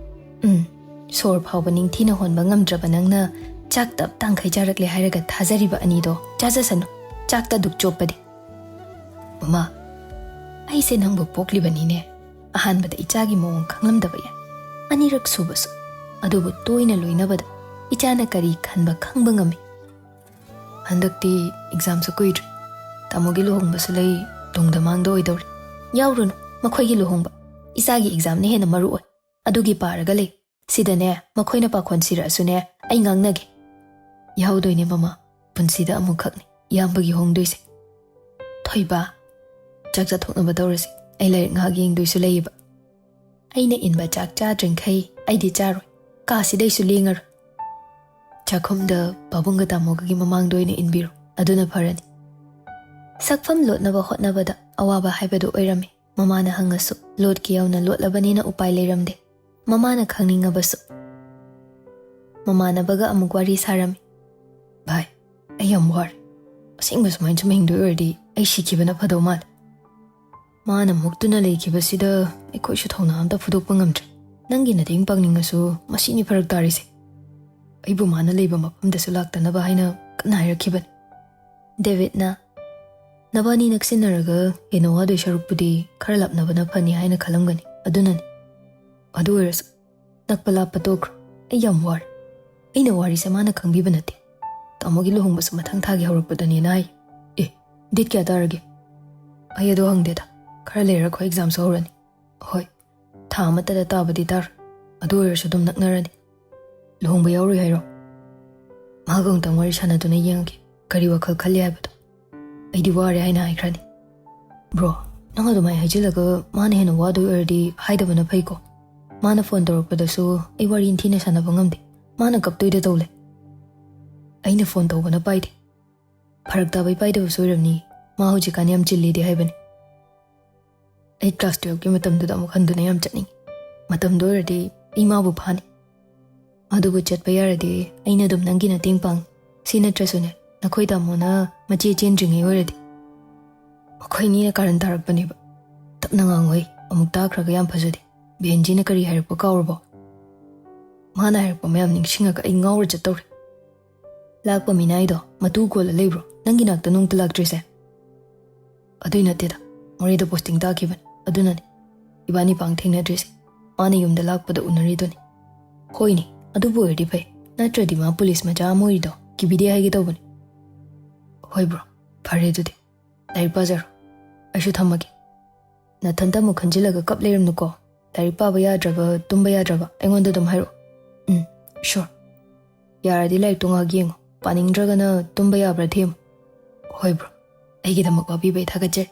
ꯎꯝ, ꯁꯣꯔ ꯐꯥꯎꯕ ꯅꯤꯡꯊꯤꯅ ꯍꯣꯟꯕ ꯉꯝꯗ꯭ꯔꯕ ꯅꯪꯅ ꯆꯥꯛ ꯇꯞ ꯇꯥꯡꯈꯩ ꯆꯥꯔꯛꯂꯦ ꯍꯥꯏꯔꯒ ꯊꯥꯖꯔꯤꯕ ꯑꯅꯤꯗꯣ ꯆꯥꯖꯁꯅꯨ꯫ ꯆꯥꯛꯇ ꯑꯗꯨꯛ ꯆꯣꯞꯄꯗꯤ꯫ ꯃꯃꯥ, ꯑꯩꯁꯦ ꯅꯪꯕꯨ ꯄꯣꯛꯂꯤꯕꯅꯤꯅꯦ꯫ ꯑꯍꯥꯟꯕꯗ ꯏꯆꯥꯒꯤ ꯃꯑꯣꯡ ꯈꯪꯂꯝꯗꯕ ꯌꯥꯏ꯫ ꯑꯅꯤꯔꯛ ꯁꯨꯕꯁꯨ꯫ ꯑꯗꯨꯕꯨ ꯇꯣꯏꯅ ꯂꯣꯏꯅꯕꯗ ꯏꯆꯥꯅ ꯀꯔꯤ ꯈꯟꯕ ꯈꯪꯕ ꯉꯝꯃꯤ꯫ ꯍꯟꯗꯛꯇꯤ ꯑꯦꯛꯖꯥꯝꯁꯨ ꯀꯨꯏꯗ꯭ꯔꯦ꯫ ꯇꯥꯃꯣꯒꯤ ꯂꯨꯍꯣꯡꯕꯁꯨ ꯂꯩ, ꯇꯨꯡꯗ ꯃꯥꯡꯗ ꯑꯣꯏꯗꯧꯔꯦ꯫ ꯌꯥꯎꯔꯨꯅꯨ ꯃꯈꯣꯏꯒꯤ ꯂꯨꯍꯣꯡꯕ꯫ ꯏꯆꯥꯒꯤ ꯑꯦꯛꯖꯥꯝꯅ ꯍꯦꯟꯅ ꯃꯔꯨ ꯑꯣꯏ꯫ ꯑꯗꯨꯒꯤ ꯄꯥꯔꯒ ꯂꯩ꯫ ꯁꯤꯗꯅꯦ, ꯃꯈꯣꯏꯅ ꯄꯥꯈꯣꯟ ꯁꯤꯔꯛꯑꯁꯨꯅꯦ, ꯑꯩ ꯉꯥꯡꯅꯒꯦ꯫ ꯌꯥꯎꯗꯣꯏꯅꯦ ꯃꯃꯥ, ꯄꯨꯟꯁꯤꯗ ꯑꯃꯨꯛꯈꯛꯅꯤ ꯏꯌꯥꯝꯕꯒꯤ ꯍꯣꯡꯗꯣꯏꯁꯦ꯫ "ꯊꯣꯏꯕ, ꯆꯥꯛ ꯆꯥꯊꯣꯛꯅꯕ ꯇꯧꯔꯁꯤ꯫ ꯑꯩ ꯂꯥꯏꯔꯤꯛ ꯉꯥꯏꯍꯥꯛ ꯌꯦꯡꯗꯣꯏꯁꯨ ꯂꯩꯌꯦꯕ꯫ ꯑꯩꯅ ꯏꯟꯕ ꯆꯥꯛ ꯆꯥꯗ꯭ꯔꯤꯡꯈꯩ ꯑꯩꯗꯤ ꯆꯥꯔꯣꯏ꯫ ꯀꯥꯁꯤꯗꯩꯁꯨ ꯂꯦꯡꯉꯔꯣꯏ꯫ ꯆꯥꯛꯈꯨꯝꯗ ꯄꯥꯕꯨꯡꯒ ꯇꯥꯃꯣꯒꯒꯤ ꯃꯃꯥꯡꯗ ꯑꯣꯏꯅ ꯏꯟꯕꯤꯔꯣ꯫ ꯑꯗꯨꯅ ꯐꯔꯅꯤ꯫" ꯁꯛꯐꯝ ꯂꯣꯠꯅꯕ ꯍꯣꯠꯅꯕꯗ ꯑꯋꯥꯕ ꯍꯥꯏꯕꯗꯨ ꯑꯣꯏꯔꯝꯃꯤ꯫ ꯃꯃꯥꯅ ꯍꯪꯉꯁꯨ ꯂꯣꯠꯀꯦ ꯌꯥꯎꯅ ꯂꯣꯠꯂꯕꯅꯤꯅ ꯎꯄꯥꯏ ꯂꯩꯔꯝꯗꯦ꯫ ꯃꯃꯥꯅ ꯈꯪꯅꯤꯡꯉꯕꯁꯨ꯫ ꯃꯃꯥꯟꯅꯕꯒ ꯑꯃꯨꯛ ꯋꯥꯔꯤ ꯁꯥꯔꯝꯃꯤ꯫ "ꯚꯥꯏ, ꯑꯩ ꯌꯥꯝ ꯋꯥꯔꯦ꯫ ꯑꯁꯦꯡꯕ ꯁꯨꯃꯥꯏꯅ ꯁꯨꯝ ꯍꯤꯡꯗꯣꯏ ꯑꯣꯏꯔꯗꯤ ꯑꯩ ꯁꯤꯈꯤꯕꯅ ꯐꯗꯧ ꯃꯥꯜꯂꯦ꯫ ꯃꯥꯅ ꯃꯨꯛꯇꯨꯅ ꯂꯩꯈꯤꯕꯁꯤꯗ ꯑꯩꯈꯣꯏꯁꯨ ꯊꯧꯅꯥ ꯑꯝꯇ ꯐꯨꯗꯣꯛꯄ ꯉꯝꯗ꯭ꯔꯦ꯫ ꯅꯪꯒꯤ ꯅꯇꯦꯡ ꯄꯥꯡꯅꯤꯡꯉꯁꯨ ꯃꯁꯤꯅꯤ ꯐꯔꯛ ꯇꯥꯔꯤꯁꯦ꯫ ꯑꯩꯕꯨ ꯃꯥꯅ ꯂꯩꯕ ꯃꯐꯝꯗꯁꯨ ꯂꯥꯛꯇꯅꯕ ꯍꯥꯏꯅ ꯀꯟꯅ ꯍꯥꯏꯔꯛꯈꯤꯕꯅꯤ꯫" ꯗꯦꯕꯤꯠꯅ, "ꯅꯕꯥꯅꯤ ꯅꯛꯁꯤꯟꯅꯔꯒ ꯍꯦꯟꯅ ꯋꯥꯗꯣꯏ ꯁꯔꯨꯛꯄꯨꯗꯤ ꯈꯔ ꯂꯥꯞꯅꯕꯅ ꯐꯅꯤ ꯍꯥꯏꯅ ꯈꯜꯂꯝꯒꯅꯤ꯫ ꯑꯗꯨꯅꯅꯤ꯫ ꯑꯗꯨ ꯑꯣꯏꯔꯁꯨ ꯅꯛꯄ ꯂꯥꯞꯄ ꯇꯣꯛꯈ꯭ꯔꯣ꯫ ꯑꯩ ꯌꯥꯝ ꯋꯥꯔꯦ꯫ ꯑꯩꯅ ꯋꯥꯔꯤꯁꯦ ꯃꯥꯅ ꯈꯪꯕꯤꯕ ꯅꯠꯇꯦ꯫ ꯇꯥꯃꯣꯒꯤ ꯂꯨꯍꯣꯡꯕꯁꯨ ꯃꯊꯪ ꯊꯥꯒꯤ ꯍꯧꯔꯛꯄꯗꯅꯦꯅ ꯍꯥꯏ꯫ ꯑꯦ, ꯗꯦꯠ ꯀꯌꯥ ꯇꯥꯔꯒꯦ? ꯑꯩ ꯑꯗꯨ ꯍꯪꯗꯦꯗ꯫ ꯈꯔ ꯂꯩꯔꯒ ꯑꯩꯈꯣꯏ ꯑꯦꯛꯖꯥꯝꯁꯨ ꯍꯧꯔꯅꯤ꯫ ꯍꯣꯏ, ꯊꯥ ꯑꯃꯠꯇꯗ ꯇꯥꯕꯗꯤ ꯇꯥꯔꯣꯏ꯫ ꯑꯗꯨ ꯑꯣꯏꯔꯁꯨ ꯑꯗꯨꯝ ꯅꯛꯅꯔꯅꯤ꯫ ꯂꯨꯍꯣꯡꯕ ꯌꯥꯎꯔꯨꯏ ꯍꯥꯏꯔꯣ?" ꯃꯥꯒ ꯑꯃꯨꯛꯇꯪ ꯋꯥꯔꯤ ꯁꯥꯟꯅꯗꯨꯅ ꯌꯦꯡꯉꯒꯦ, ꯀꯔꯤ ꯋꯥꯈꯜ ꯈꯜꯂꯤ ꯍꯥꯏꯕꯗꯣ꯫ "ꯑꯩꯗꯤ ꯋꯥꯔꯦ" ꯍꯥꯏꯅ ꯍꯥꯏꯈ꯭ꯔꯅꯤ꯫ ꯕ꯭ꯔꯣ, ꯅꯪ ꯑꯗꯨꯃꯥꯏꯅ ꯍꯥꯏꯖꯤꯜꯂꯒ ꯃꯥꯅ ꯍꯦꯟꯅ ꯋꯥꯗꯣꯏ ꯑꯣꯏꯔꯗꯤ ꯍꯥꯏꯗꯕꯅ ꯐꯩꯀꯣ꯫ ꯃꯥꯅ ꯐꯣꯟ ꯇꯧꯔꯛꯄꯗꯁꯨ ꯑꯩ ꯋꯥꯔꯤ ꯅꯤꯡꯊꯤꯅ ꯁꯥꯟꯅꯕ ꯉꯝꯗꯦ꯫ ꯃꯥꯅ ꯀꯞꯇꯣꯏꯗ ꯇꯧ ꯂꯩ꯫ ꯑꯩꯅ ꯐꯣꯟ ꯇꯧꯕꯅ ꯄꯥꯏꯗꯦ꯫ ꯐꯔꯛ ꯇꯥꯕꯩ ꯄꯥꯏꯗꯕꯁꯨ ꯑꯣꯏꯔꯝꯅꯤ꯫ ꯃꯥ ꯍꯧꯖꯤꯛꯀꯥꯟ ꯌꯥꯝ ꯆꯤꯜꯂꯤꯗꯤ ꯍꯥꯏꯕꯅꯤ꯫ ꯑꯩ ꯀ꯭ꯂꯥꯁ ꯇꯨꯌꯦꯜꯐꯀꯤ ꯃꯇꯝꯗꯨꯗ ꯑꯃꯨꯛ ꯍꯟꯗꯨꯅ ꯌꯥꯝ ꯆꯠꯅꯤꯡꯉꯤ꯫ ꯃꯇꯝꯗꯨ ꯑꯣꯏꯔꯗꯤ ꯑꯩ ꯃꯥꯕꯨ ꯐꯥꯅꯤ꯫ ꯑꯗꯨꯕꯨ ꯆꯠꯄ ꯌꯥꯔꯗꯤ ꯑꯩꯅ ꯑꯗꯨꯝ ꯅꯪꯒꯤ ꯅꯇꯦꯡ ꯄꯥꯡ꯫ ꯁꯤ ꯅꯠꯇ꯭ꯔꯁꯨꯅꯦ, ꯅꯈꯣꯏ ꯇꯥꯃꯣꯅ ꯃꯆꯦ ꯆꯦꯟꯗ꯭ꯔꯤꯉꯩ ꯑꯣꯏꯔꯗꯤ꯫ ꯃꯈꯣꯏ ꯑꯅꯤꯅ ꯀꯥꯔꯟ ꯇꯥꯔꯛꯄꯅꯦꯕ꯫ ꯇꯞꯅ ꯉꯥꯡꯉꯣꯏ, ꯑꯃꯨꯛ ꯇꯥꯈ꯭ꯔꯒ ꯌꯥꯝ ꯐꯖꯗꯦ꯫ ꯕꯦꯟꯖꯤꯅ ꯀꯔꯤ ꯍꯥꯏꯔꯛꯄ ꯀꯥꯎꯔꯕꯣ? ꯃꯥꯅ ꯍꯥꯏꯔꯛꯄ ꯃꯌꯥꯝ ꯅꯤꯡꯁꯤꯡꯉꯒ ꯑꯩ ꯉꯥꯎꯔ ꯆꯠꯇꯧꯔꯦ꯫ ꯂꯥꯛꯄ ꯃꯤꯅꯥꯏꯗꯣ ꯃꯇꯨ ꯀꯣꯜꯂ ꯂꯩꯕ꯭ꯔꯣ? ꯅꯪꯒꯤ ꯅꯥꯛꯇ ꯅꯣꯡꯇ ꯂꯥꯛꯇ꯭ꯔꯤꯁꯦ? ꯑꯗꯨꯏ ꯅꯠꯇꯦꯗ, ꯃꯣꯔꯦꯗ ꯄꯣꯁꯇꯤꯡ ꯇꯥꯈꯤꯕꯅꯤ, ꯑꯗꯨꯅꯅꯤ꯫ ꯏꯕꯥꯅꯤ ꯄꯥꯡ ꯊꯦꯡꯅꯗ꯭ꯔꯤꯁꯦ꯫ ꯃꯥꯅ ꯌꯨꯝꯗ ꯂꯥꯛꯄꯗ ꯎꯅꯔꯤꯗꯨꯅꯤ꯫ ꯍꯣꯏꯅꯦ, ꯑꯗꯨꯕꯨ ꯑꯣꯏꯔꯗꯤ ꯐꯩ, ꯅꯠꯇ꯭ꯔꯗꯤ ꯃꯥ ꯄꯨꯂꯤꯁ ꯃꯆꯥ ꯑꯃ ꯑꯣꯏꯔꯤꯗꯣ ꯀꯤꯕꯤꯗꯦ ꯍꯥꯏꯒꯦ ꯇꯧꯕꯅꯤ꯫ ꯍꯣꯏ ꯕ꯭ꯔꯣ, ꯐꯔꯦ ꯑꯗꯨꯗꯤ꯫ ꯂꯥꯏꯔꯤꯛ ꯄꯥꯖꯔꯣ꯫ ꯑꯩꯁꯨ ꯊꯝꯃꯒꯦ꯫ ꯅꯊꯟꯇ ꯑꯃꯨꯛ ꯈꯟꯖꯤꯜꯂꯒ ꯀꯞ ꯂꯩꯔꯝꯅꯨꯀꯣ꯫ ꯂꯥꯏꯔꯤꯛ ꯄꯥꯕ ꯌꯥꯗ꯭ꯔꯕ, ꯇꯨꯝꯕ ꯌꯥꯗ꯭ꯔꯕ ꯑꯩꯉꯣꯟꯗ ꯑꯗꯨꯝ ꯍꯥꯏꯔꯛꯑꯣ꯫ ꯎꯝ, ꯁ꯭ꯌꯣꯔ꯫ ꯌꯥꯔꯗꯤ ꯂꯥꯏꯔꯤꯛꯇꯣ ꯉꯥꯏꯍꯥꯛ ꯌꯦꯡꯉꯣ꯫ ꯄꯥꯅꯤꯡꯗ꯭ꯔꯒꯅ ꯇꯨꯝꯕ ꯌꯥꯕ꯭ꯔꯥ ꯊꯦꯝꯃꯨ꯫ ꯍꯣꯏ ꯕ꯭ꯔꯣ꯫ ꯑꯩꯒꯤꯗꯃꯛ ꯋꯥꯕꯤꯕꯩ ꯊꯥꯒꯠꯆꯔꯤ꯫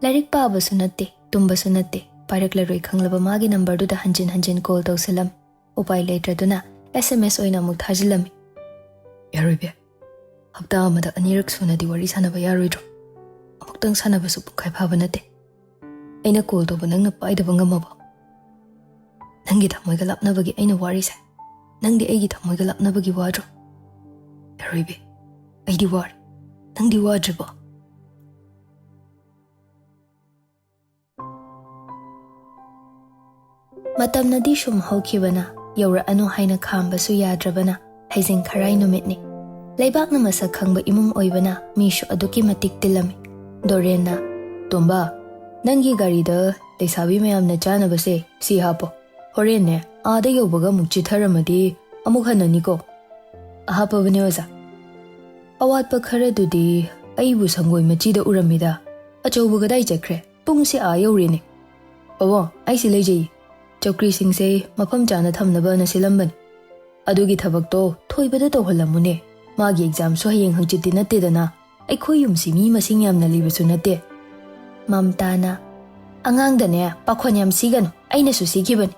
ꯂꯥꯏꯔꯤꯛ ꯄꯥꯕꯁꯨ ꯅꯠꯇꯦ, ꯇꯨꯝꯕꯁꯨ ꯅꯠꯇꯦ, ꯄꯥꯏꯔꯛꯂꯔꯣꯏ ꯈꯪꯂꯕ ꯃꯥꯒꯤ ꯅꯝꯕꯔꯗꯨꯗ ꯍꯟꯖꯤꯟ ꯍꯟꯖꯤꯟ ꯀꯣꯜ ꯇꯧꯁꯤꯜꯂꯝꯃꯤ꯫ ꯎꯄꯥꯏ ꯂꯩꯇ꯭ꯔꯗꯨꯅ ꯑꯦꯁ ꯑꯦꯝ ꯑꯦꯁ ꯑꯣꯏꯅ ꯑꯃꯨꯛ ꯊꯥꯖꯤꯜꯂꯝꯃꯤ꯫ "ꯌꯥꯔꯣꯏ ꯕꯦ, ꯍꯞꯇꯥ ꯑꯃꯗ ꯑꯅꯤꯔꯛ ꯁꯨꯅꯗꯤ ꯋꯥꯔꯤ ꯁꯥꯟꯅꯕ ꯌꯥꯔꯣꯏꯗ꯭ꯔꯣ? ꯑꯃꯨꯛꯇꯪ ꯁꯥꯟꯅꯕꯁꯨ ꯄꯨꯡꯈꯥꯏ ꯐꯥꯕ ꯅꯠꯇꯦ꯫ ꯑꯩꯅ ꯀꯣꯜ ꯇꯧꯕ ꯅꯪꯅ ꯄꯥꯏꯗꯕ ꯉꯝꯃꯕꯣ? ꯅꯪꯒꯤ ꯊꯃꯣꯏꯒ ꯂꯥꯞꯅꯕꯒꯤ ꯑꯩꯅ ꯋꯥꯔꯤꯁꯦ, ꯅꯪꯗꯤ ꯑꯩꯒꯤ ꯊꯃꯣꯏꯒ ꯂꯥꯞꯅꯕꯒꯤ ꯋꯥꯗ꯭ꯔꯣ?" "ꯌꯥꯔꯣꯏ ꯕꯦ, ꯑꯩꯗꯤ ꯋꯥꯔꯦ꯫ ꯅꯪꯗꯤ ꯋꯥꯗ꯭ꯔꯤꯕꯣ?" ꯃꯇꯝꯅꯗꯤ ꯁꯨꯝ ꯍꯧꯈꯤꯕꯅ, ꯌꯧꯔꯛꯑꯅꯨ ꯍꯥꯏꯅ ꯈꯥꯝꯕꯁꯨ ꯌꯥꯗ꯭ꯔꯕꯅ, ꯍꯩꯖꯤꯡ ꯈꯔꯥꯏ ꯅꯨꯃꯤꯠꯅꯤ꯫ ꯂꯩꯕꯥꯛꯅ ꯃꯁꯛ ꯈꯪꯕ ꯏꯃꯨꯡ ꯑꯣꯏꯕꯅ ꯃꯤꯁꯨ ꯑꯗꯨꯛꯀꯤ ꯃꯇꯤꯛ ꯇꯤꯜꯂꯝꯃꯤ꯫ ꯗꯣꯔꯦꯟꯅ, "ꯇꯣꯝꯕ, ꯅꯪꯒꯤ ꯒꯥꯔꯤꯗ ꯂꯩꯁꯥꯕꯤ ꯃꯌꯥꯝꯅ ꯆꯥꯅꯕꯁꯦ ꯁꯤ ꯍꯥꯞꯄꯣ꯫ ꯍꯣꯔꯦꯟꯅꯦ, ꯑꯥꯗ ꯌꯧꯕꯒ ꯑꯃꯨꯛ ꯆꯤꯊꯔꯝꯃꯗꯤ ꯑꯃꯨꯛ ꯍꯟꯅꯅꯤꯀꯣ?" "ꯍꯥꯞꯄꯕꯅꯦ, ꯑꯣꯖꯥ꯫ ꯑꯋꯥꯠꯄ ꯈꯔꯗꯨꯗꯤ ꯑꯩꯕꯨ ꯁꯪꯒꯣꯏ ꯃꯆꯤꯗ ꯎꯔꯝꯃꯤꯗ꯫ ꯑꯆꯧꯕ ꯀꯗꯥꯏ ꯆꯠꯈ꯭ꯔꯦ? ꯄꯨꯡꯁꯦ ꯑꯥ ꯌꯧꯔꯦꯅꯦ꯫ ꯑꯣ, ꯑꯩꯁꯤ ꯂꯩꯖꯩ꯫ ꯆꯧꯀ꯭ꯔꯤꯁꯤꯡꯁꯦ ꯃꯐꯝ ꯆꯥꯅ ꯊꯝꯅꯕꯅ ꯁꯤꯜꯂꯝꯕꯅꯤ꯫ ꯑꯗꯨꯒꯤ ꯊꯕꯛꯇꯣ ꯊꯣꯏꯕꯗ ꯇꯧꯍꯜꯂꯝꯃꯨꯅꯦ꯫ ꯃꯥꯒꯤ ꯑꯦꯛꯖꯥꯝꯁꯨ ꯍꯌꯦꯡ ꯍꯪꯆꯤꯠꯇꯤ ꯅꯠꯇꯦꯗꯅ꯫ ꯑꯩꯈꯣꯏ ꯌꯨꯝꯁꯤ ꯃꯤ ꯃꯁꯤꯡ ꯌꯥꯝꯅ ꯂꯩꯕꯁꯨ ꯅꯠꯇꯦ꯫" ꯃꯝꯇꯥꯅ, "ꯑꯉꯥꯡꯗꯅꯦ ꯄꯥꯈꯣꯟ ꯌꯥꯝ ꯁꯤꯒꯅꯨ, ꯑꯩꯅꯁꯨ ꯁꯤꯈꯤꯕꯅꯤ꯫"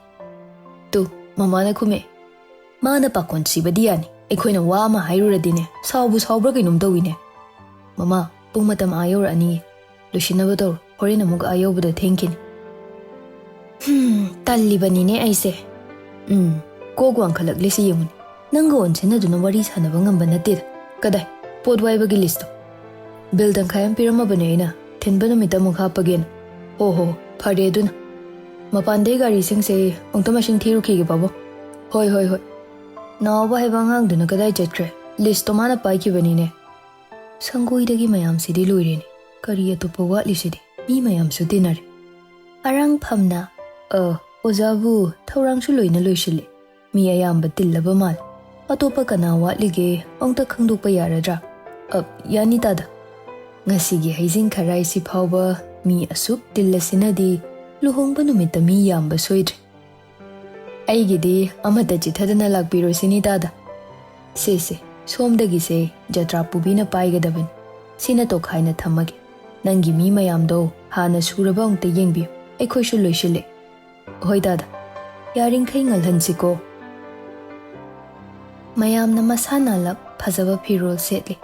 ꯇꯨ, ꯃꯃꯥꯅ ꯈꯨꯝꯃꯛꯑꯦ꯫ "ꯃꯥꯅ ꯄꯥꯈꯣꯟ ꯁꯤꯕꯗꯤ ꯌꯥꯅꯤ, ꯑꯩꯈꯣꯏꯅ ꯋꯥ ꯑꯃ ꯍꯥꯏꯔꯨꯔꯗꯤꯅꯦ, ꯁꯥꯎꯕꯨ ꯁꯥꯎꯕ꯭ꯔꯥ ꯀꯩꯅꯣꯝ ꯇꯧꯏꯅꯦ꯫ ꯃꯃꯥ, ꯄꯨꯡ ꯃꯇꯝ ꯑꯥ ꯌꯧꯔꯛꯑꯅꯤꯌꯦ, ꯂꯣꯏꯁꯤꯟꯅꯕ ꯇꯧꯔꯣ, ꯍꯣꯔꯦꯟ ꯑꯃꯨꯛ ꯑꯥ ꯌꯧꯕꯗ ꯊꯦꯡꯈꯤꯅꯤ꯫" "ꯍꯝ, ꯇꯜꯂꯤꯕꯅꯤꯅꯦ ꯑꯩꯁꯦ꯫ ꯎꯝ, ꯀꯣꯛ ꯋꯥꯡꯈꯠꯂꯛꯂꯤꯁꯤ ꯌꯦꯡꯉꯨꯅꯦ꯫ ꯅꯪꯒ ꯑꯣꯟꯁꯤꯟꯅꯗꯨꯅ ꯋꯥꯔꯤ ꯁꯥꯟꯅꯕ ꯉꯝꯕ ꯅꯠꯇꯦꯗ꯫ ꯀꯗꯥꯏ? ꯄꯣꯠ ꯋꯥꯏꯕꯒꯤ ꯂꯤꯁꯇꯣ?" "ꯕꯤꯜ ꯇꯪꯈꯥꯏ ꯑꯃ ꯄꯤꯔꯝꯃꯕꯅꯦ ꯑꯩꯅ, ꯊꯤꯟꯕ ꯅꯨꯃꯤꯠꯇ ꯑꯃꯨꯛ ꯍꯥꯞꯄꯒꯦꯅ꯫" "ꯍꯣ ꯍꯣ, ꯐꯔꯦ ꯑꯗꯨꯅ꯫ ꯃꯄꯥꯟꯗꯩ ꯒꯥꯔꯤꯁꯤꯡꯁꯦ ꯑꯃꯨꯛꯇ ꯃꯁꯤꯡ ꯊꯤꯔꯨꯈꯤꯒꯦ, ꯄꯥꯕꯨꯡ꯫" "ꯍꯣꯏ, ꯍꯣꯏ, ꯍꯣꯏ꯫ ꯅꯥꯎꯕ ꯍꯥꯏꯕ ꯑꯉꯥꯡꯗꯨꯅ ꯀꯗꯥꯏ ꯆꯠꯈ꯭ꯔꯦ? ꯂꯤꯁꯇꯣ ꯃꯥꯅ ꯄꯥꯏꯈꯤꯕꯅꯤꯅꯦ꯫" ꯁꯪꯒꯣꯏꯗꯒꯤ ꯃꯌꯥꯝꯁꯤꯗꯤ ꯂꯣꯏꯔꯦꯅꯦ꯫ ꯀꯔꯤ ꯑꯇꯣꯞꯄ ꯋꯥꯠꯂꯤꯁꯤꯗꯤ? ꯃꯤ ꯃꯌꯥꯝꯁꯨ ꯇꯤꯟꯅꯔꯦ꯫ ꯑꯔꯥꯡꯐꯝꯅ, "ꯑ, ꯑꯣꯖꯥꯕꯨ ꯊꯧꯔꯥꯡꯁꯨ ꯂꯣꯏꯅ ꯂꯣꯏꯁꯤꯜꯂꯦ꯫ ꯃꯤ ꯑꯌꯥꯝꯕ ꯇꯤꯜꯂꯕ ꯃꯥꯜꯂꯦ꯫ ꯑꯇꯣꯞꯄ ꯀꯅꯥ ꯋꯥꯠꯂꯤꯒꯦ? ꯑꯃꯨꯛꯇ ꯈꯪꯗꯣꯛꯄ ꯌꯥꯔꯗ꯭ꯔꯥ?" "ꯑ, ꯌꯥꯅꯤ ꯇꯥꯗ꯫ ꯉꯁꯤꯒꯤ ꯍꯩꯖꯤꯡ ꯈꯔꯥꯏꯁꯤ ꯐꯥꯎꯕ ꯃꯤ ꯑꯁꯨꯛ ꯇꯤꯜꯂꯁꯤꯅꯗꯤ ꯂꯨꯍꯣꯡꯕ ꯅꯨꯃꯤꯠꯇ ꯃꯤ ꯌꯥꯝꯕ ꯁꯣꯏꯗ꯭ꯔꯦ꯫ ꯑꯩꯒꯤꯗꯤ ꯑꯃꯠꯇ ꯆꯤꯠꯊꯗꯅ ꯂꯥꯛꯄꯤꯔꯣ ꯁꯤꯅꯤ ꯇꯥꯗ꯫ ꯁꯦ ꯁꯦ, ꯁꯣꯝꯗꯒꯤꯁꯦ ꯖꯇ꯭ꯔꯥ ꯄꯨꯕꯤꯅ ꯄꯥꯏꯒꯗꯕꯅꯤ꯫ ꯁꯤꯅ ꯇꯣꯈꯥꯏꯅ ꯊꯝꯃꯒꯦ꯫ ꯅꯪꯒꯤ ꯃꯤ ꯃꯌꯥꯝꯗꯣ ꯍꯥꯟꯅ ꯁꯨꯔꯕ ꯑꯃꯨꯛꯇ ꯌꯦꯡꯕꯤꯌꯨ꯫ ꯑꯩꯈꯣꯏꯁꯨ ꯂꯣꯏꯁꯤꯜꯂꯦ꯫ ꯍꯣꯏ ꯗꯥꯗꯥ, ꯌꯥꯔꯤꯡꯈꯩ ꯉꯜꯍꯟꯁꯤꯀꯣ꯫ ꯃꯌꯥꯝꯅ ꯃꯁꯥ ꯅꯥꯜꯂꯞ ꯐꯖꯕ ꯐꯤꯔꯣꯜ ꯁꯦꯠꯂꯤ꯫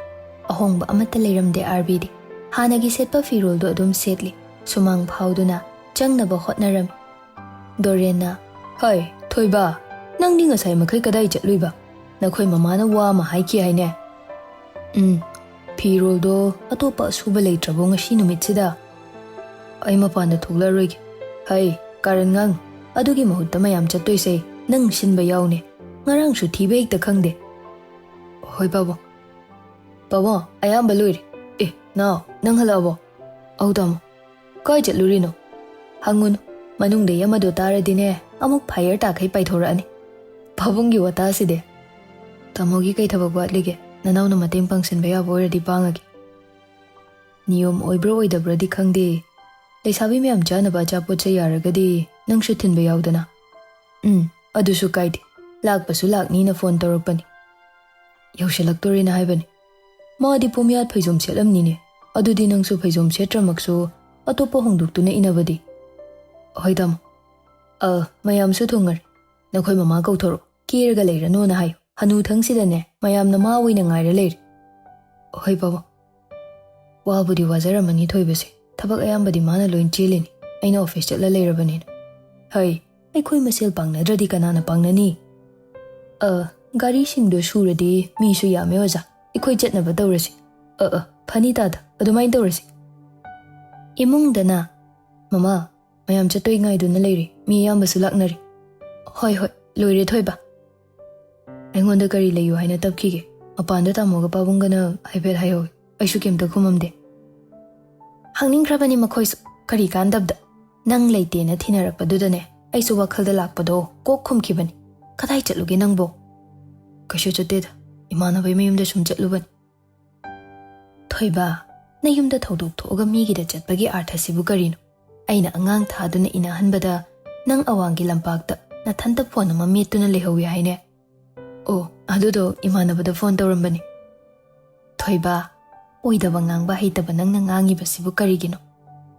ꯑꯍꯣꯡꯕ ꯑꯃꯠꯇ ꯂꯩꯔꯝꯗꯦ ꯑꯥꯔꯕꯤꯗꯤ꯫ ꯍꯥꯟꯅꯒꯤ ꯁꯦꯠꯄ ꯐꯤꯔꯣꯜꯗꯣ ꯑꯗꯨꯝ ꯁꯦꯠꯂꯤ꯫ ꯁꯨꯃꯥꯡ ꯐꯥꯎꯗꯨꯅ ꯆꯪꯅꯕ ꯍꯣꯠꯅꯔꯝꯃꯤ꯫ ꯗꯣꯔꯦꯟꯅ, "ꯍꯣꯏ, ꯊꯣꯏꯕ, ꯅꯪꯗꯤ ꯉꯁꯥꯏ ꯃꯈꯩ ꯀꯗꯥꯏ ꯆꯠꯂꯨꯏꯕ? ꯅꯈꯣꯏ ꯃꯃꯥꯅ ꯋꯥ ꯑꯃ ꯍꯥꯏꯈꯤ ꯍꯥꯏꯅꯦ?" "ꯎꯝ, ꯐꯤꯔꯣꯜꯗꯣ ꯑꯇꯣꯞꯄ ꯑꯁꯨꯕ ꯂꯩꯇ꯭ꯔꯕꯣ ꯉꯁꯤ ꯅꯨꯃꯤꯠꯁꯤꯗ?" "ꯑꯩ ꯃꯄꯥꯟꯗ ꯊꯣꯛꯂꯛꯑꯔꯣꯏꯒꯦ꯫ ꯍꯩ, ꯀꯥꯔꯟ ꯉꯥꯡ꯫ ꯑꯗꯨꯒꯤ ꯃꯍꯨꯠꯇ ꯃꯌꯥꯝ ꯆꯠꯇꯣꯏꯁꯦ ꯅꯪ ꯁꯤꯟꯕ ꯌꯥꯎꯅꯦ꯫ ꯉꯔꯥꯡꯁꯨ ꯊꯤꯕ ꯍꯦꯛꯇ ꯈꯪꯗꯦ꯫" "ꯍꯣꯏ ꯄꯥꯕꯨꯡ꯫ ꯄꯥꯕꯨꯡ, ꯑꯌꯥꯝꯕ ꯂꯣꯏꯔꯦ꯫ ꯑꯦ, ꯅꯥꯎ, ꯅꯪ ꯍꯜꯂꯛꯑꯕꯣ?" "ꯑꯧ ꯇꯥꯃꯣ꯫" "ꯀꯥꯏ ꯆꯠꯂꯨꯔꯤꯅꯣ?" "ꯍꯪꯉꯨꯅꯨ꯫ ꯃꯅꯨꯡꯗꯩ ꯑꯃꯗꯣ ꯇꯥꯔꯗꯤꯅꯦ, ꯑꯃꯨꯛ ꯐꯥꯏꯌꯔ ꯇꯥꯈꯩ ꯄꯥꯏꯊꯣꯔꯛꯑꯅꯤ꯫ ꯄꯥꯕꯨꯡꯒꯤ ꯋꯥꯇꯥꯁꯤꯗꯤ꯫" "ꯇꯥꯃꯣꯒꯤ ꯀꯩ ꯊꯕꯛ ꯋꯥꯠꯂꯤꯒꯦ? ꯅꯅꯥꯎꯅ ꯃꯇꯦꯡ ꯄꯥꯡꯁꯤꯟꯕ ꯌꯥꯕ ꯑꯣꯏꯔꯗꯤ ꯄꯥꯡꯉꯒꯦ꯫ ꯅꯤꯌꯣꯝ ꯑꯣꯏꯕ꯭ꯔꯥ ꯑꯣꯏꯗꯕ꯭ꯔꯥꯗꯤ ꯈꯪꯗꯦ꯫ ꯂꯩꯁꯥꯕꯤ ꯃꯌꯥꯝ ꯆꯥꯅꯕ ꯑꯆꯥꯄꯣꯠꯁꯦ ꯌꯥꯔꯒꯗꯤ ꯅꯪꯁꯨ ꯊꯤꯟꯕ ꯌꯥꯎꯗꯅ꯫" "ꯎꯝ, ꯑꯗꯨꯁꯨ ꯀꯥꯏꯗꯦ꯫ ꯂꯥꯛꯄꯁꯨ ꯂꯥꯛꯅꯤꯅ ꯐꯣꯟ ꯇꯧꯔꯛꯄꯅꯤ꯫" "ꯌꯧꯁꯤꯜꯂꯛꯇꯣꯔꯦꯅ ꯍꯥꯏꯕꯅꯤ꯫" "ꯃꯥꯗꯤ ꯄꯨꯝꯌꯥꯠ ꯐꯩꯖꯣꯝ ꯁꯦꯠꯂꯝꯅꯤꯅꯦ꯫ ꯑꯗꯨꯗꯤ ꯅꯪꯁꯨ ꯐꯩꯖꯣꯝ ꯁꯦꯠꯇ꯭ꯔꯃꯛꯁꯨ ꯑꯇꯣꯞꯄ ꯍꯣꯡꯗꯣꯛꯇꯨꯅ ꯏꯟꯅꯕꯗꯤ?" "ꯍꯣꯏ ꯇꯥꯃꯣ꯫" "ꯑ, ꯃꯌꯥꯝꯁꯨ ꯊꯨꯡꯉꯔꯦ꯫ ꯅꯈꯣꯏ ꯃꯃꯥ ꯀꯧꯊꯣꯔꯛꯑꯣ꯫ ꯀꯦꯔꯒ ꯂꯩꯔꯅꯣꯅ ꯍꯥꯏꯌꯨ꯫ ꯍꯅꯨꯊꯪꯁꯤꯗꯅꯦ, ꯃꯌꯥꯝꯅ ꯃꯥ ꯑꯣꯏꯅ ꯉꯥꯏꯔ ꯂꯩꯔꯦ꯫" "ꯍꯣꯏ ꯄꯥꯕꯨꯡ꯫" "ꯋꯥꯕꯨꯗꯤ ꯋꯥꯖꯔꯝꯃꯅꯤ ꯊꯣꯏꯕꯁꯦ꯫ ꯊꯕꯛ ꯑꯌꯥꯝꯕꯗꯤ ꯃꯥꯅ ꯂꯣꯏ ꯆꯦꯜꯂꯤꯅꯤ꯫ ꯑꯩꯅ ꯑꯣꯐꯤꯁ ꯆꯠꯂ ꯂꯩꯔꯕꯅꯤꯅ꯫" "ꯍꯩ, ꯑꯩꯈꯣꯏ ꯃꯁꯦꯜ ꯄꯥꯡꯅꯗ꯭ꯔꯗꯤ ꯀꯅꯥꯅ ꯄꯥꯡꯅꯅꯤ?" "ꯑ, ꯒꯥꯔꯤꯁꯤꯡꯗꯣ ꯁꯨꯔꯗꯤ ꯃꯤꯁꯨ ꯌꯥꯝꯃꯦ ꯑꯣꯖꯥ꯫ ꯑꯩꯈꯣꯏ ꯆꯠꯅꯕ ꯇꯧꯔꯁꯤ꯫" "ꯑ, ꯑ, ꯐꯅꯤ ꯇꯥꯗ, ꯑꯗꯨꯃꯥꯏꯅ ꯇꯧꯔꯁꯤ꯫" ꯏꯃꯨꯡꯗꯅ, "ꯃꯃꯥ, ꯃꯌꯥꯝ ꯆꯠꯇꯣꯏ ꯉꯥꯏꯗꯨꯅ ꯂꯩꯔꯦ꯫ ꯃꯤ ꯑꯌꯥꯝꯕꯁꯨ ꯂꯥꯛꯅꯔꯦ꯫" "ꯍꯣꯏ, ꯍꯣꯏ, ꯂꯣꯏꯔꯦ ꯊꯣꯏꯕ꯫ ꯑꯩꯉꯣꯟꯗ ꯀꯔꯤ ꯂꯩꯌꯨ ꯍꯥꯏꯅ ꯇꯞꯈꯤꯒꯦ? ꯃꯄꯥꯟꯗ ꯇꯥꯃꯣꯒ ꯄꯥꯕꯨꯡꯒꯅ ꯍꯥꯏꯐꯦꯠ ꯍꯥꯏꯍꯧꯋꯤ꯫ ꯑꯩꯁꯨ ꯀꯩꯝꯇ ꯈꯨꯝꯃꯝꯗꯦ꯫" "ꯍꯪꯅꯤꯡꯈ꯭ꯔꯕꯅꯤ ꯃꯈꯣꯏꯁꯨ꯫ ꯀꯔꯤ ꯀꯥꯟꯗꯕꯗ? ꯅꯪ ꯂꯩꯇꯦꯅ ꯊꯤꯅꯔꯛꯄꯗꯨꯗꯅꯦ, ꯑꯩꯁꯨ ꯋꯥꯈꯜꯗ ꯂꯥꯛꯄꯗꯣ ꯀꯣꯛ ꯈꯨꯝꯈꯤꯕꯅꯤ꯫ ꯀꯗꯥꯏ ꯆꯠꯂꯨꯒꯦ ꯅꯪꯕꯣ?" "ꯀꯩꯁꯨ ꯆꯠꯇꯦꯗ꯫ ꯏꯃꯥꯟꯅꯕꯩ ꯃꯌꯨꯝꯗ ꯁꯨꯝ ꯆꯠꯂꯨꯕꯅꯤ꯫" "ꯊꯣꯏꯕ, ꯅꯌꯨꯝꯗ ꯊꯧꯗꯣꯛ ꯊꯣꯛꯑꯒ ꯃꯤꯒꯤꯗ ꯆꯠꯄꯒꯤ ꯑꯥꯔꯊꯁꯤꯕꯨ ꯀꯔꯤꯅꯣ? ꯑꯩꯅ ꯑꯉꯥꯡ ꯊꯥꯗꯨꯅ ꯏꯟꯅꯍꯟꯕꯗ ꯅꯪ ꯑꯋꯥꯡꯒꯤ ꯂꯝꯄꯥꯛꯇ ꯅꯊꯟꯇ ꯐꯣꯟ ꯑꯃ ꯃꯦꯠꯇꯨꯅ ꯂꯩꯍꯧꯋꯤ ꯍꯥꯏꯅꯦ?" "ꯑꯣ, ꯑꯗꯨꯗꯣ ꯏꯃꯥꯟꯅꯕꯗ ꯐꯣꯟ ꯇꯧꯔꯝꯕꯅꯤ꯫" "ꯊꯣꯏꯕ, ꯑꯣꯏꯗꯕ ꯉꯥꯡꯕ ꯍꯩꯇꯕ ꯅꯪꯅ ꯉꯥꯡꯉꯤꯕꯁꯤꯕꯨ ꯀꯔꯤꯒꯤꯅꯣ?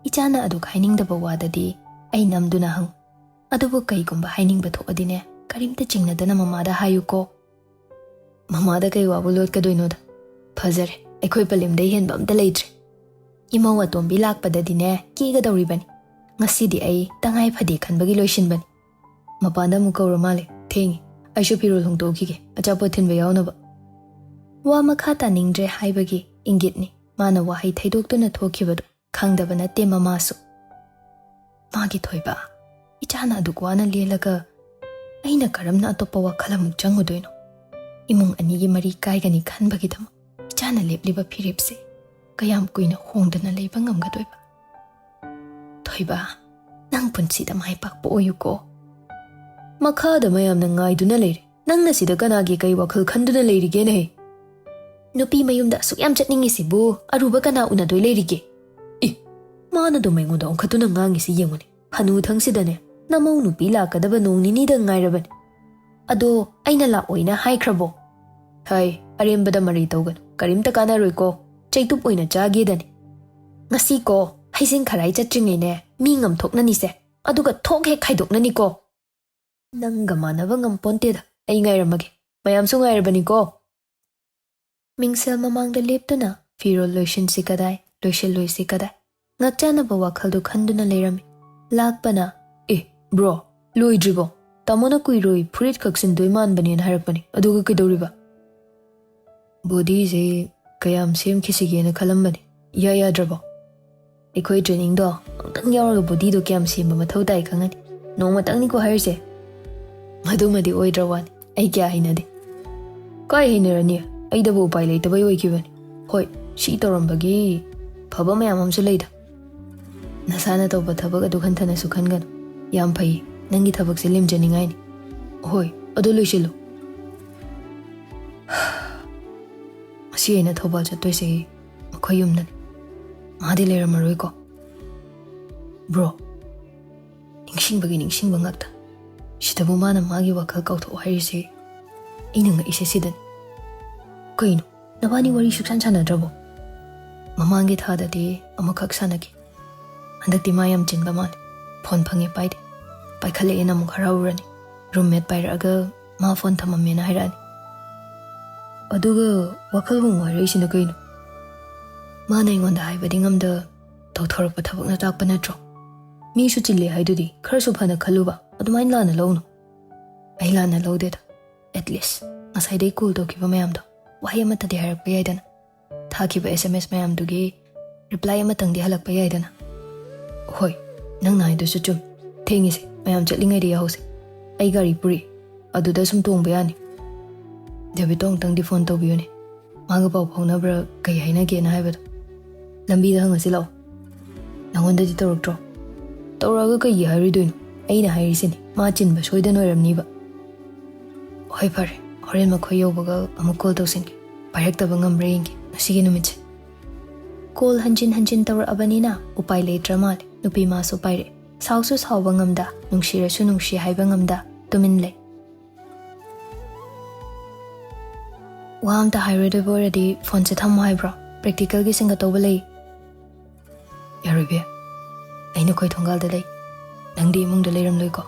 ꯏꯆꯥꯅ ꯑꯗꯨꯛ ꯍꯥꯏꯅꯤꯡꯗꯕ ꯋꯥꯗꯗꯤ ꯑꯩ ꯅꯝꯗꯨꯅ ꯍꯪꯉꯨ꯫ ꯑꯗꯨꯕꯨ ꯀꯩꯒꯨꯝꯕ ꯍꯥꯏꯅꯤꯡꯕ ꯊꯣꯛꯑꯗꯤꯅꯦ, ꯀꯔꯤꯝꯇ ꯆꯤꯡꯅꯗꯅ ꯃꯃꯥꯗ ꯍꯥꯏꯌꯨꯀꯣ꯫ ꯃꯃꯥꯗ ꯀꯩ ꯋꯥꯕꯨ ꯂꯣꯠꯀꯗꯣꯏꯅꯣꯗ? ꯐꯖꯔꯦ, ꯑꯩꯈꯣꯏ ꯄꯂꯦꯝꯗꯩ ꯍꯦꯟꯕ ꯑꯝꯇ ꯂꯩꯇ꯭ꯔꯦ꯫ ꯏꯃꯧ ꯑꯇꯣꯝꯕꯤ ꯂꯥꯛꯄꯗꯗꯤꯅꯦ ꯀꯦꯒꯗꯧꯔꯤꯕꯅꯤ꯫ ꯉꯁꯤꯗꯤ ꯑꯩ ꯇꯉꯥꯏ ꯐꯗꯦ ꯈꯟꯕꯒꯤ ꯂꯣꯏꯁꯤꯟꯕꯅꯤ꯫ ꯃꯄꯥꯟꯗ ꯑꯃꯨꯛ ꯀꯧꯔ ꯃꯥꯜꯂꯦ, ꯊꯦꯡꯉꯤ꯫ ꯑꯩꯁꯨ ꯐꯤꯔꯣꯜ ꯍꯣꯡꯗꯣꯛꯈꯤꯒꯦ, ꯑꯆꯥꯄꯣꯠ ꯊꯤꯟꯕ ꯌꯥꯎꯅꯕ꯫ ꯋꯥ ꯃꯈꯥ ꯇꯥꯅꯤꯡꯗ꯭ꯔꯦ ꯍꯥꯏꯕꯒꯤ ꯏꯪꯒꯤꯠꯅꯤ ꯃꯥꯅ ꯋꯥꯍꯩ ꯊꯩꯗꯣꯛꯇꯨꯅ ꯊꯣꯛꯈꯤꯕꯗꯨ꯫ ꯈꯪꯗꯕ ꯅꯠꯇꯦ ꯃꯃꯥꯁꯨ꯫ ꯃꯥꯒꯤ ꯊꯣꯏꯕ, ꯏꯆꯥꯅ ꯑꯗꯨꯛ ꯋꯥꯅ ꯂꯦꯜꯂꯒ ꯑꯩꯅ ꯀꯔꯝꯅ ꯑꯇꯣꯞꯄ ꯋꯥꯈꯜ ꯑꯃꯨꯛ ꯆꯪꯉꯨꯗꯣꯏꯅꯣ? ꯏꯃꯨꯡ ꯑꯅꯤꯒꯤ ꯃꯔꯤ ꯀꯥꯏꯒꯅꯤ ꯈꯟꯕꯒꯤꯗꯃꯛ ꯏꯆꯥꯅ ꯂꯦꯞꯂꯤꯕ ꯐꯤꯔꯦꯞꯁꯦ ꯀꯌꯥꯝ ꯀꯨꯏꯅ ꯍꯣꯡꯗꯅ ꯂꯩꯕ ꯉꯝꯒꯗꯣꯏꯕ? ꯊꯣꯏꯕ, ꯅꯪ ꯄꯨꯟꯁꯤꯗ ꯃꯥꯏ ꯄꯥꯛꯄ ꯑꯣꯏꯌꯨꯀꯣ꯫ ꯃꯈꯥꯗ ꯃꯌꯥꯝꯅ ꯉꯥꯏꯗꯨꯅ ꯂꯩꯔꯦ꯫ ꯅꯪꯅ ꯁꯤꯗ ꯀꯅꯥꯒꯤ ꯀꯩ ꯋꯥꯈꯜ ꯈꯟꯗꯨꯅ ꯂꯩꯔꯤꯒꯦꯅꯦꯍꯦ? ꯅꯨꯄꯤ ꯃꯌꯨꯝꯗ ꯑꯁꯨꯛ ꯌꯥꯝ ꯆꯠꯅꯤꯡꯉꯤꯁꯤꯕꯨ ꯑꯔꯨꯕ ꯀꯅꯥ ꯎꯅꯗꯣꯏ ꯂꯩꯔꯤꯒꯦ? ꯏ, ꯃꯥꯅ ꯑꯗꯨꯝ ꯑꯩꯉꯣꯟꯗ ꯑꯣꯟꯈꯠꯇꯨꯅ ꯉꯥꯡꯉꯤꯁꯤ ꯌꯦꯡꯉꯨꯅꯦ꯫ ꯍꯅꯨ ꯊꯪꯁꯤꯗꯅꯦ, ꯅꯃꯧ ꯅꯨꯄꯤ ꯂꯥꯛꯀꯗꯕ ꯅꯣꯡ ꯅꯤꯅꯤꯗ ꯉꯥꯏꯔꯕꯅꯤ꯫ ꯑꯗꯣ ꯑꯩꯅ ꯂꯥꯛꯑꯣꯏꯅ ꯍꯥꯏꯈ꯭ꯔꯕꯣ? ꯍꯩ, ꯑꯔꯦꯝꯕꯗ ꯃꯔꯩ ꯇꯧꯒꯅꯨ, ꯀꯔꯤꯝꯇ ꯀꯥꯟꯅꯔꯣꯏꯀꯣ꯫ ꯆꯩꯇꯨꯞ ꯑꯣꯏꯅ ꯆꯥꯒꯦꯗꯅꯤ꯫ ꯉꯁꯤꯀꯣ, ꯍꯩꯖꯤꯡ ꯈꯔꯥꯏ ꯆꯠꯇ꯭ꯔꯤꯉꯩꯅꯦ, ꯃꯤ ꯉꯝꯊꯣꯛꯅꯅꯤꯁꯦ꯫ ꯑꯗꯨꯒ ꯊꯣꯛ ꯍꯦꯛ ꯈꯥꯏꯗꯣꯛꯅꯅꯤꯀꯣ꯫ ꯅꯪꯒ ꯃꯥꯟꯅꯕ ꯉꯝꯄꯣꯟꯇꯦꯗ, ꯑꯩ ꯉꯥꯏꯔꯝꯃꯒꯦ꯫ ꯃꯌꯥꯝꯁꯨ ꯉꯥꯏꯔꯕꯅꯤꯀꯣ꯫ ꯃꯤꯡꯁꯦꯜ ꯃꯃꯥꯡꯗ ꯂꯦꯞꯇꯨꯅ ꯐꯤꯔꯣꯜ ꯂꯣꯏꯁꯤꯟꯁꯤ ꯀꯗꯥꯏ, ꯂꯣꯏꯁꯤꯜꯂꯣꯏꯁꯤ ꯀꯗꯥꯏ, ꯉꯛꯆꯥꯟꯅꯕ ꯋꯥꯈꯜꯗꯨ ꯈꯟꯗꯨꯅ ꯂꯩꯔꯝꯃꯤ꯫ ꯂꯥꯛꯄꯅ, "ꯑꯦ, ꯕ꯭ꯔꯣ, ꯂꯣꯏꯗ꯭ꯔꯤꯕꯣ? ꯇꯥꯃꯣꯅ ꯀꯨꯏꯔꯣꯏ ꯐꯨꯔꯤꯠ ꯈꯛ ꯁꯤꯟꯗꯣꯏ ꯃꯥꯟꯕꯅꯦꯅ ꯍꯥꯏꯔꯛꯄꯅꯤ, ꯑꯗꯨꯒ ꯀꯩꯗꯧꯔꯤꯕ?" ꯕꯣꯗꯤꯁꯦ ꯀꯌꯥꯝ ꯁꯦꯝꯈꯤꯁꯤꯒꯦꯅ ꯈꯜꯂꯝꯕꯅꯤ꯫ ꯏꯌꯥ ꯌꯥꯗ꯭ꯔꯕꯣ? ꯑꯩꯈꯣꯏ ꯇ꯭ꯔꯦꯅꯤꯡꯗꯣ ꯑꯃꯨꯛꯇꯪ ꯌꯥꯎꯔꯒ ꯕꯣꯗꯤꯗꯣ ꯀꯌꯥꯝ ꯁꯦꯝꯕ ꯃꯊꯧ ꯇꯥꯏ ꯈꯪꯉꯅꯤ꯫ ꯅꯣꯡꯃꯇꯪꯅꯤꯀꯣ ꯍꯥꯏꯔꯤꯁꯦ꯫ ꯃꯗꯨꯃꯗꯤ ꯑꯣꯏꯗ꯭ꯔ ꯋꯥꯅꯤ, ꯑꯩ ꯀꯌꯥ ꯍꯩꯅꯗꯦ꯫ ꯀꯥꯏ ꯍꯩꯅꯔꯅꯤ? ꯑꯩꯗꯕꯨ ꯎꯄꯥꯏ ꯂꯩꯇꯕꯩ ꯑꯣꯏꯈꯤꯕꯅꯤ꯫ ꯍꯣꯏ, ꯁꯤ ꯇꯧꯔꯝꯕꯒꯤ ꯐꯕ ꯃꯌꯥꯝ ꯑꯃꯁꯨ ꯂꯩꯗ꯫ ꯅꯁꯥꯅ ꯇꯧꯕ ꯊꯕꯛ ꯑꯗꯨ ꯈꯟꯊꯅꯁꯨ ꯈꯟꯒꯅꯨ꯫ ꯌꯥꯝ ꯐꯩ, ꯅꯪꯒꯤ ꯊꯕꯛꯁꯦ ꯂꯦꯝꯖꯅꯤꯡꯉꯥꯏꯅꯤ꯫ ꯍꯣꯏ, ꯑꯗꯨ ꯂꯣꯏꯁꯤꯜꯂꯨ꯫ ꯉꯁꯤ ꯑꯩꯅ ꯊꯧꯕꯥꯜ ꯆꯠꯇꯣꯏꯁꯦ ꯑꯩꯈꯣꯏ ꯌꯨꯝꯗꯅꯤ꯫ ꯃꯥꯗꯤ ꯂꯩꯔꯝꯃꯔꯣꯏꯀꯣ? ꯕ꯭ꯔꯣ, ꯅꯤꯡꯁꯤꯡꯕꯒꯤ ꯅꯤꯡꯁꯤꯡꯕ ꯉꯥꯛꯇ꯫ ꯁꯤꯗꯕꯨ ꯃꯥꯅ ꯃꯥꯒꯤ ꯋꯥꯈꯜ ꯀꯥꯎꯊꯣꯛꯑꯣ ꯍꯥꯏꯔꯤꯁꯦ? ꯑꯩꯅ ꯉꯛꯏꯁꯦ ꯁꯤꯗꯅꯤ꯫ ꯀꯩꯅꯣ, ꯅꯕꯥꯅꯤ ꯋꯥꯔꯤ ꯁꯨꯛꯁꯥꯟ ꯁꯥꯟꯅꯗ꯭ꯔꯕꯣ? ꯃꯃꯥꯡꯒꯤ ꯊꯥꯗꯗꯤ ꯑꯃꯈꯛ ꯁꯥꯟꯅꯈꯤ꯫ ꯍꯟꯗꯛꯇꯤ ꯃꯥ ꯌꯥꯝ ꯆꯤꯟꯕ ꯃꯥꯜꯂꯦ꯫ ꯐꯣꯟ ꯐꯪꯉꯦ ꯄꯥꯏꯗꯦ꯫ ꯄꯥꯏꯈꯠꯂꯛꯑꯦꯅ ꯑꯃꯨꯛ ꯍꯔꯥꯎꯔꯨꯔꯅꯤ꯫ ꯔꯨꯝꯃꯦꯠ ꯄꯥꯏꯔꯛꯑꯒ ꯃꯥ ꯐꯣꯟ ꯊꯝꯃꯝꯃꯦꯅ ꯍꯥꯏꯔꯛꯑꯅꯤ꯫ ꯑꯗꯨꯒ ꯋꯥꯈꯜ ꯍꯣꯡꯉꯨ ꯍꯥꯏꯔꯛꯏꯁꯤꯅ ꯀꯩꯅꯣ? ꯃꯥꯅ ꯑꯩꯉꯣꯟꯗ ꯍꯥꯏꯕꯗꯤ ꯉꯝꯗ ꯇꯧꯊꯣꯔꯛꯄ ꯊꯕꯛꯅ ꯇꯥꯛꯄ ꯅꯠꯇ꯭ꯔꯣ? ꯃꯤꯁꯨ ꯆꯤꯜꯂꯤ ꯍꯥꯏꯗꯨꯗꯤ, ꯈꯔꯁꯨ ꯐꯅ ꯈꯜꯂꯨꯕ꯫ ꯑꯗꯨꯃꯥꯏꯅ ꯂꯥꯟꯅ ꯂꯧꯅꯨ꯫ ꯑꯩ ꯂꯥꯟꯅ ꯂꯧꯗꯦꯗ꯫ At least ꯉꯁꯥꯏꯗꯩ ꯀꯣꯜ ꯇꯧꯈꯤꯕ ꯃꯌꯥꯝꯗꯣ ꯋꯥꯍꯩ ꯑꯃꯠꯇꯗꯤ ꯍꯥꯏꯔꯛꯄ ꯌꯥꯏꯗꯅ꯫ ꯊꯥꯈꯤꯕ S M S ꯃꯌꯥꯝꯗꯨꯒꯤ ꯔꯤꯄ꯭ꯂꯥꯏ ꯑꯃꯇꯪꯗꯤ ꯍꯜꯂꯛꯄ ꯌꯥꯏꯗꯅ꯫ ꯍꯣꯏ, ꯅꯪꯅ ꯍꯥꯏꯗꯨꯁꯨ ꯆꯨꯝ꯫ ꯊꯦꯡꯉꯤꯁꯦ, ꯃꯌꯥꯝ ꯆꯠꯂꯤꯉꯩꯗ ꯌꯥꯍꯧꯁꯦ꯫ ꯑꯩ ꯒꯥꯔꯤ ꯄꯨꯔꯤ, ꯑꯗꯨꯗ ꯁꯨꯝ ꯇꯣꯡꯕ ꯌꯥꯅꯤ꯫ ꯗꯦꯕꯤꯠꯇꯣ ꯑꯃꯨꯛꯇꯪꯗꯤ ꯐꯣꯟ ꯇꯧꯕꯤꯌꯨꯅꯦ꯫ ꯃꯥꯒ ꯄꯥꯎ ꯐꯥꯎꯅꯕ꯭ꯔꯥ, ꯀꯩ ꯍꯥꯏꯅꯒꯦꯅ ꯍꯥꯏꯕꯗꯣ꯫ ꯂꯝꯕꯤꯗ ꯍꯪꯉꯁꯤ ꯂꯥꯛꯑꯣ꯫ ꯅꯪꯉꯣꯟꯗꯗꯤ ꯇꯧꯔꯛꯇ꯭ꯔꯣ? ꯇꯧꯔꯛꯑꯒ ꯀꯩꯒꯤ ꯍꯥꯏꯔꯣꯏꯗꯣꯏꯅꯣ? ꯑꯩꯅ ꯍꯥꯏꯔꯤꯁꯤꯅꯤ, ꯃꯥ ꯆꯤꯟꯕ ꯁꯣꯏꯗꯅ ꯑꯣꯏꯔꯝꯅꯤꯕ꯫ ꯍꯣꯏ, ꯐꯔꯦ, ꯍꯣꯔꯦꯟ ꯃꯈꯣꯏ ꯌꯧꯕꯒ ꯑꯃꯨꯛ ꯀꯣꯜ ꯇꯧꯁꯤꯟꯒꯦ꯫ ꯄꯥꯏꯔꯛꯇꯕ ꯉꯝꯕ꯭ꯔꯥ ꯌꯦꯡꯒꯦ ꯉꯁꯤꯒꯤ ꯅꯨꯃꯤꯠꯁꯦ꯫ ꯀꯣꯜ ꯍꯟꯖꯤꯟ ꯍꯟꯖꯤꯟ ꯇꯧꯔꯛꯑꯕꯅꯤꯅ ꯎꯄꯥꯏ ꯂꯩꯇ꯭ꯔ ꯃꯥꯜꯂꯦ꯫ ꯅꯨꯄꯤ ꯃꯥꯁꯨ ꯄꯥꯏꯔꯛꯑꯦ꯫ ꯁꯥꯎꯁꯨ ꯁꯥꯎꯕ ꯉꯝꯗ, ꯅꯨꯡꯁꯤꯔꯁꯨ ꯅꯨꯡꯁꯤ ꯍꯥꯏꯕ ꯉꯝꯗ ꯇꯨꯃꯤꯟ ꯂꯩ꯫ ꯋꯥ ꯑꯝꯇ ꯍꯥꯏꯔꯣꯏꯗꯣꯏꯕ ꯑꯣꯏꯔꯗꯤ ꯐꯣꯟꯁꯦ ꯊꯝꯃꯣ ꯍꯥꯏꯕ꯭ꯔꯣ? ꯄ꯭ꯔꯦꯛꯇꯤꯀꯦꯜꯒꯤ ꯁꯤꯡꯒꯠꯇꯧꯕ ꯂꯩ꯫ ꯌꯥꯔꯣꯏ ꯕꯦ, ꯑꯩ ꯅꯈꯣꯏ ꯊꯣꯡꯒꯥꯜꯗ ꯂꯩ꯫ ꯅꯪꯗꯤ ꯏꯃꯨꯡꯗ ꯂꯩꯔꯝꯂꯣꯏꯀꯣ?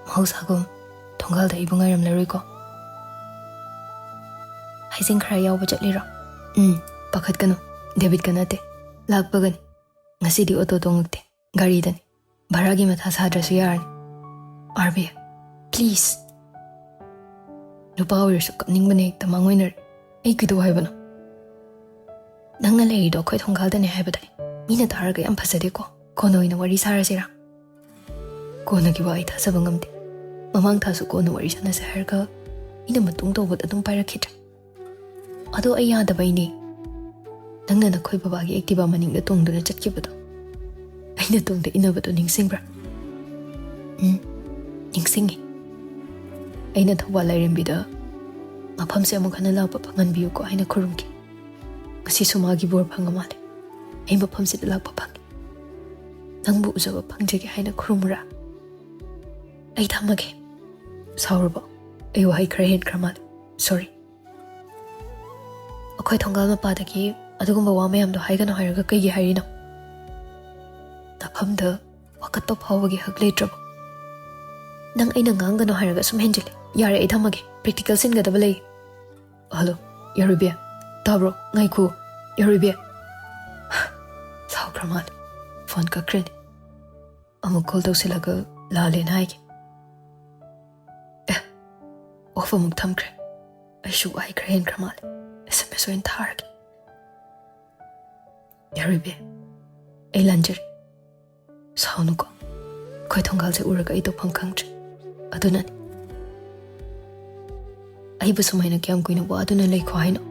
ꯃꯍꯧꯁꯥꯒꯨꯝ ꯊꯣꯡꯒꯥꯜꯗ ꯑꯩꯕꯨ ꯉꯥꯏꯔꯝꯂꯔꯣꯏꯀꯣ? ꯍꯩꯖꯤꯡ ꯈꯔ ꯌꯥꯎꯕ ꯆꯠꯂꯤꯔꯣ? ꯎꯝ, ꯄꯥꯈꯠꯀꯅꯨ, ꯗꯦꯕꯤꯠꯀ ꯅꯠꯇꯦ, ꯂꯥꯛꯄꯒꯅꯤ꯫ ꯉꯁꯤꯗꯤ ꯑꯣꯇꯣ ꯇꯣꯡꯉꯛꯇꯦ, ꯒꯥꯔꯤꯗꯅꯤ꯫ ꯚꯔꯥꯒꯤ ꯃꯊꯥ ꯁꯥꯗ꯭ꯔꯁꯨ ꯌꯥꯔꯅꯤ꯫ R B, please꯫ ꯅꯨꯄꯥ ꯑꯣꯏꯔꯁꯨ ꯀꯞꯅꯤꯡꯕꯅ ꯍꯦꯛꯇ ꯃꯥꯡꯑꯣꯏꯅꯔꯦ꯫ ꯑꯩ ꯀꯩꯗꯧ ꯍꯥꯏꯕꯅꯣ? ꯅꯪꯅ ꯂꯩꯔꯤꯗꯣ ꯑꯩꯈꯣꯏ ꯊꯣꯡꯒꯥꯜꯗꯅꯦ ꯍꯥꯏꯕꯗꯥꯏ? ꯃꯤꯅ ꯇꯥꯔꯒ ꯌꯥꯝ ꯐꯖꯗꯦꯀꯣ꯫ ꯀꯣꯟꯅ ꯑꯣꯏꯅ ꯋꯥꯔꯤ ꯁꯥꯔꯁꯤꯔꯥ? ꯀꯣꯟꯅꯒꯤ ꯋꯥ ꯑꯩ ꯊꯥꯖꯕ ꯉꯝꯗꯦ꯫ ꯃꯃꯥꯡ ꯊꯥꯁꯨ ꯀꯣꯟꯅ ꯋꯥꯔꯤ ꯁꯥꯟꯅꯁꯦ ꯍꯥꯏꯔꯒ ꯑꯩꯅ ꯃꯇꯨꯡ ꯇꯧꯕꯗ ꯑꯗꯨꯝ ꯄꯥꯏꯔꯛꯈꯤꯗ꯭ꯔꯦ꯫ ꯑꯗꯣ ꯑꯩ ꯌꯥꯗꯕꯩꯅꯦ꯫ ꯅꯪꯅ ꯅꯈꯣꯏ ꯕꯕꯥꯒꯤ Activa ꯃꯅꯤꯡꯗ ꯇꯣꯡꯗꯨꯅ ꯆꯠꯈꯤꯕꯗꯣ, ꯑꯩꯅ ꯇꯨꯡꯗ ꯏꯟꯅꯕꯗꯣ ꯅꯤꯡꯁꯤꯡꯕ꯭ꯔꯥ? ꯎꯝ, ꯅꯤꯡꯁꯤꯡꯉꯤ꯫ ꯑꯩꯅ ꯊꯧꯕꯥꯜ ꯂꯥꯏꯔꯦꯝꯕꯤꯗ ꯃꯐꯝꯁꯦ ꯑꯃꯨꯛ ꯍꯟꯅ ꯂꯥꯛꯄ ꯐꯪꯍꯟꯕꯤꯌꯨꯀꯣ ꯍꯥꯏꯅ ꯈꯨꯔꯨꯝꯈꯤ꯫ ꯉꯁꯤꯁꯨ ꯃꯥꯒꯤ ꯕꯣꯔ ꯐꯪꯉ ꯃꯥꯜꯂꯦ꯫ ꯑꯩ ꯃꯐꯝꯁꯤꯗ ꯂꯥꯛꯄ ꯐꯪꯉꯤ꯫ ꯅꯪꯕꯨ ꯎꯖꯕ ꯐꯪꯖꯒꯦ ꯍꯥꯏꯅ ꯈꯨꯔꯨꯝꯃꯨꯔꯥ? ꯑꯩ ꯊꯝꯃꯒꯦ꯫ ꯁꯥꯎꯔꯕꯣ? ꯑꯩ ꯋꯥꯍꯩ ꯈꯔ ꯍꯦꯟꯈ꯭ꯔ ꯃꯥꯜꯂꯦ꯫ Sorry꯫ ꯑꯩꯈꯣꯏ ꯊꯣꯡꯒꯥꯜ ꯃꯄꯥꯗꯒꯤ ꯑꯗꯨꯒꯨꯝꯕ ꯋꯥ ꯃꯌꯥꯝꯗꯣ ꯍꯥꯏꯒꯅꯨ ꯍꯥꯏꯔꯒ ꯀꯩꯒꯤ ꯍꯥꯏꯔꯤꯅꯣ? ꯇꯥꯐꯝꯗ ꯋꯥꯀꯠꯄ ꯐꯥꯎꯕꯒꯤ ꯍꯛ ꯂꯩꯇ꯭ꯔꯕꯣ? ꯅꯪ ꯑꯩꯅ ꯉꯥꯡꯒꯅꯨ ꯍꯥꯏꯔꯒ ꯁꯨꯝ ꯍꯦꯟꯖꯤꯜꯂꯦ꯫ ꯌꯥꯔꯦ, ꯑꯩ ꯊꯝꯃꯒꯦ, ꯄ꯭ꯔꯦꯛꯇꯤꯀꯦꯜ ꯁꯤꯟꯒꯗꯕ ꯂꯩ꯫ ꯍꯜꯂꯣ, ꯌꯥꯔꯣꯏꯕꯤ꯫ ꯇꯥꯕ꯭ꯔꯣ? ꯉꯥꯏꯈꯣ, ꯌꯥꯔꯣꯏꯕꯤ꯫ ꯁꯥꯎꯈ꯭ꯔ ꯃꯥꯜꯂꯦ꯫ ꯐꯣꯟ ꯀꯛꯈ꯭ꯔꯅꯤ꯫ ꯑꯃꯨꯛ ꯀꯣꯜ ꯇꯧꯁꯤꯜꯂꯒ ꯂꯥꯜꯂꯦꯅ ꯍꯥꯏꯒꯦ꯫ ꯑꯦ, ꯑꯣꯐ ꯑꯃꯨꯛ ꯊꯝꯈ꯭ꯔꯦ꯫ ꯑꯩꯁꯨ ꯋꯥꯏ ꯈꯔ ꯍꯦꯟꯈ꯭ꯔ ꯃꯥꯜꯂꯦ꯫ ꯑꯦꯁ ꯑꯦꯝ ꯑꯦꯁ ꯑꯣꯏꯅ ꯊꯥꯔꯒꯦ꯫ ꯌꯥꯔꯣꯏꯕꯤ, ꯑꯩ ꯂꯥꯟꯖꯔꯦ꯫ ꯁꯥꯎꯅꯨꯀꯣ꯫ ꯑꯩꯈꯣꯏ ꯊꯣꯡꯒꯥꯜꯁꯦ ꯎꯔꯒ ꯑꯩ ꯇꯧꯐꯝ ꯈꯪꯗ꯭ꯔꯦ꯫ ꯑꯗꯨꯅꯅꯤ꯫ ꯑꯩꯕꯨ ꯁꯨꯃꯥꯏꯅ ꯀꯌꯥꯝ ꯀꯨꯏꯅ ꯋꯥꯗꯨꯅ ꯂꯩꯈꯣ ꯍꯥꯏꯅꯣ?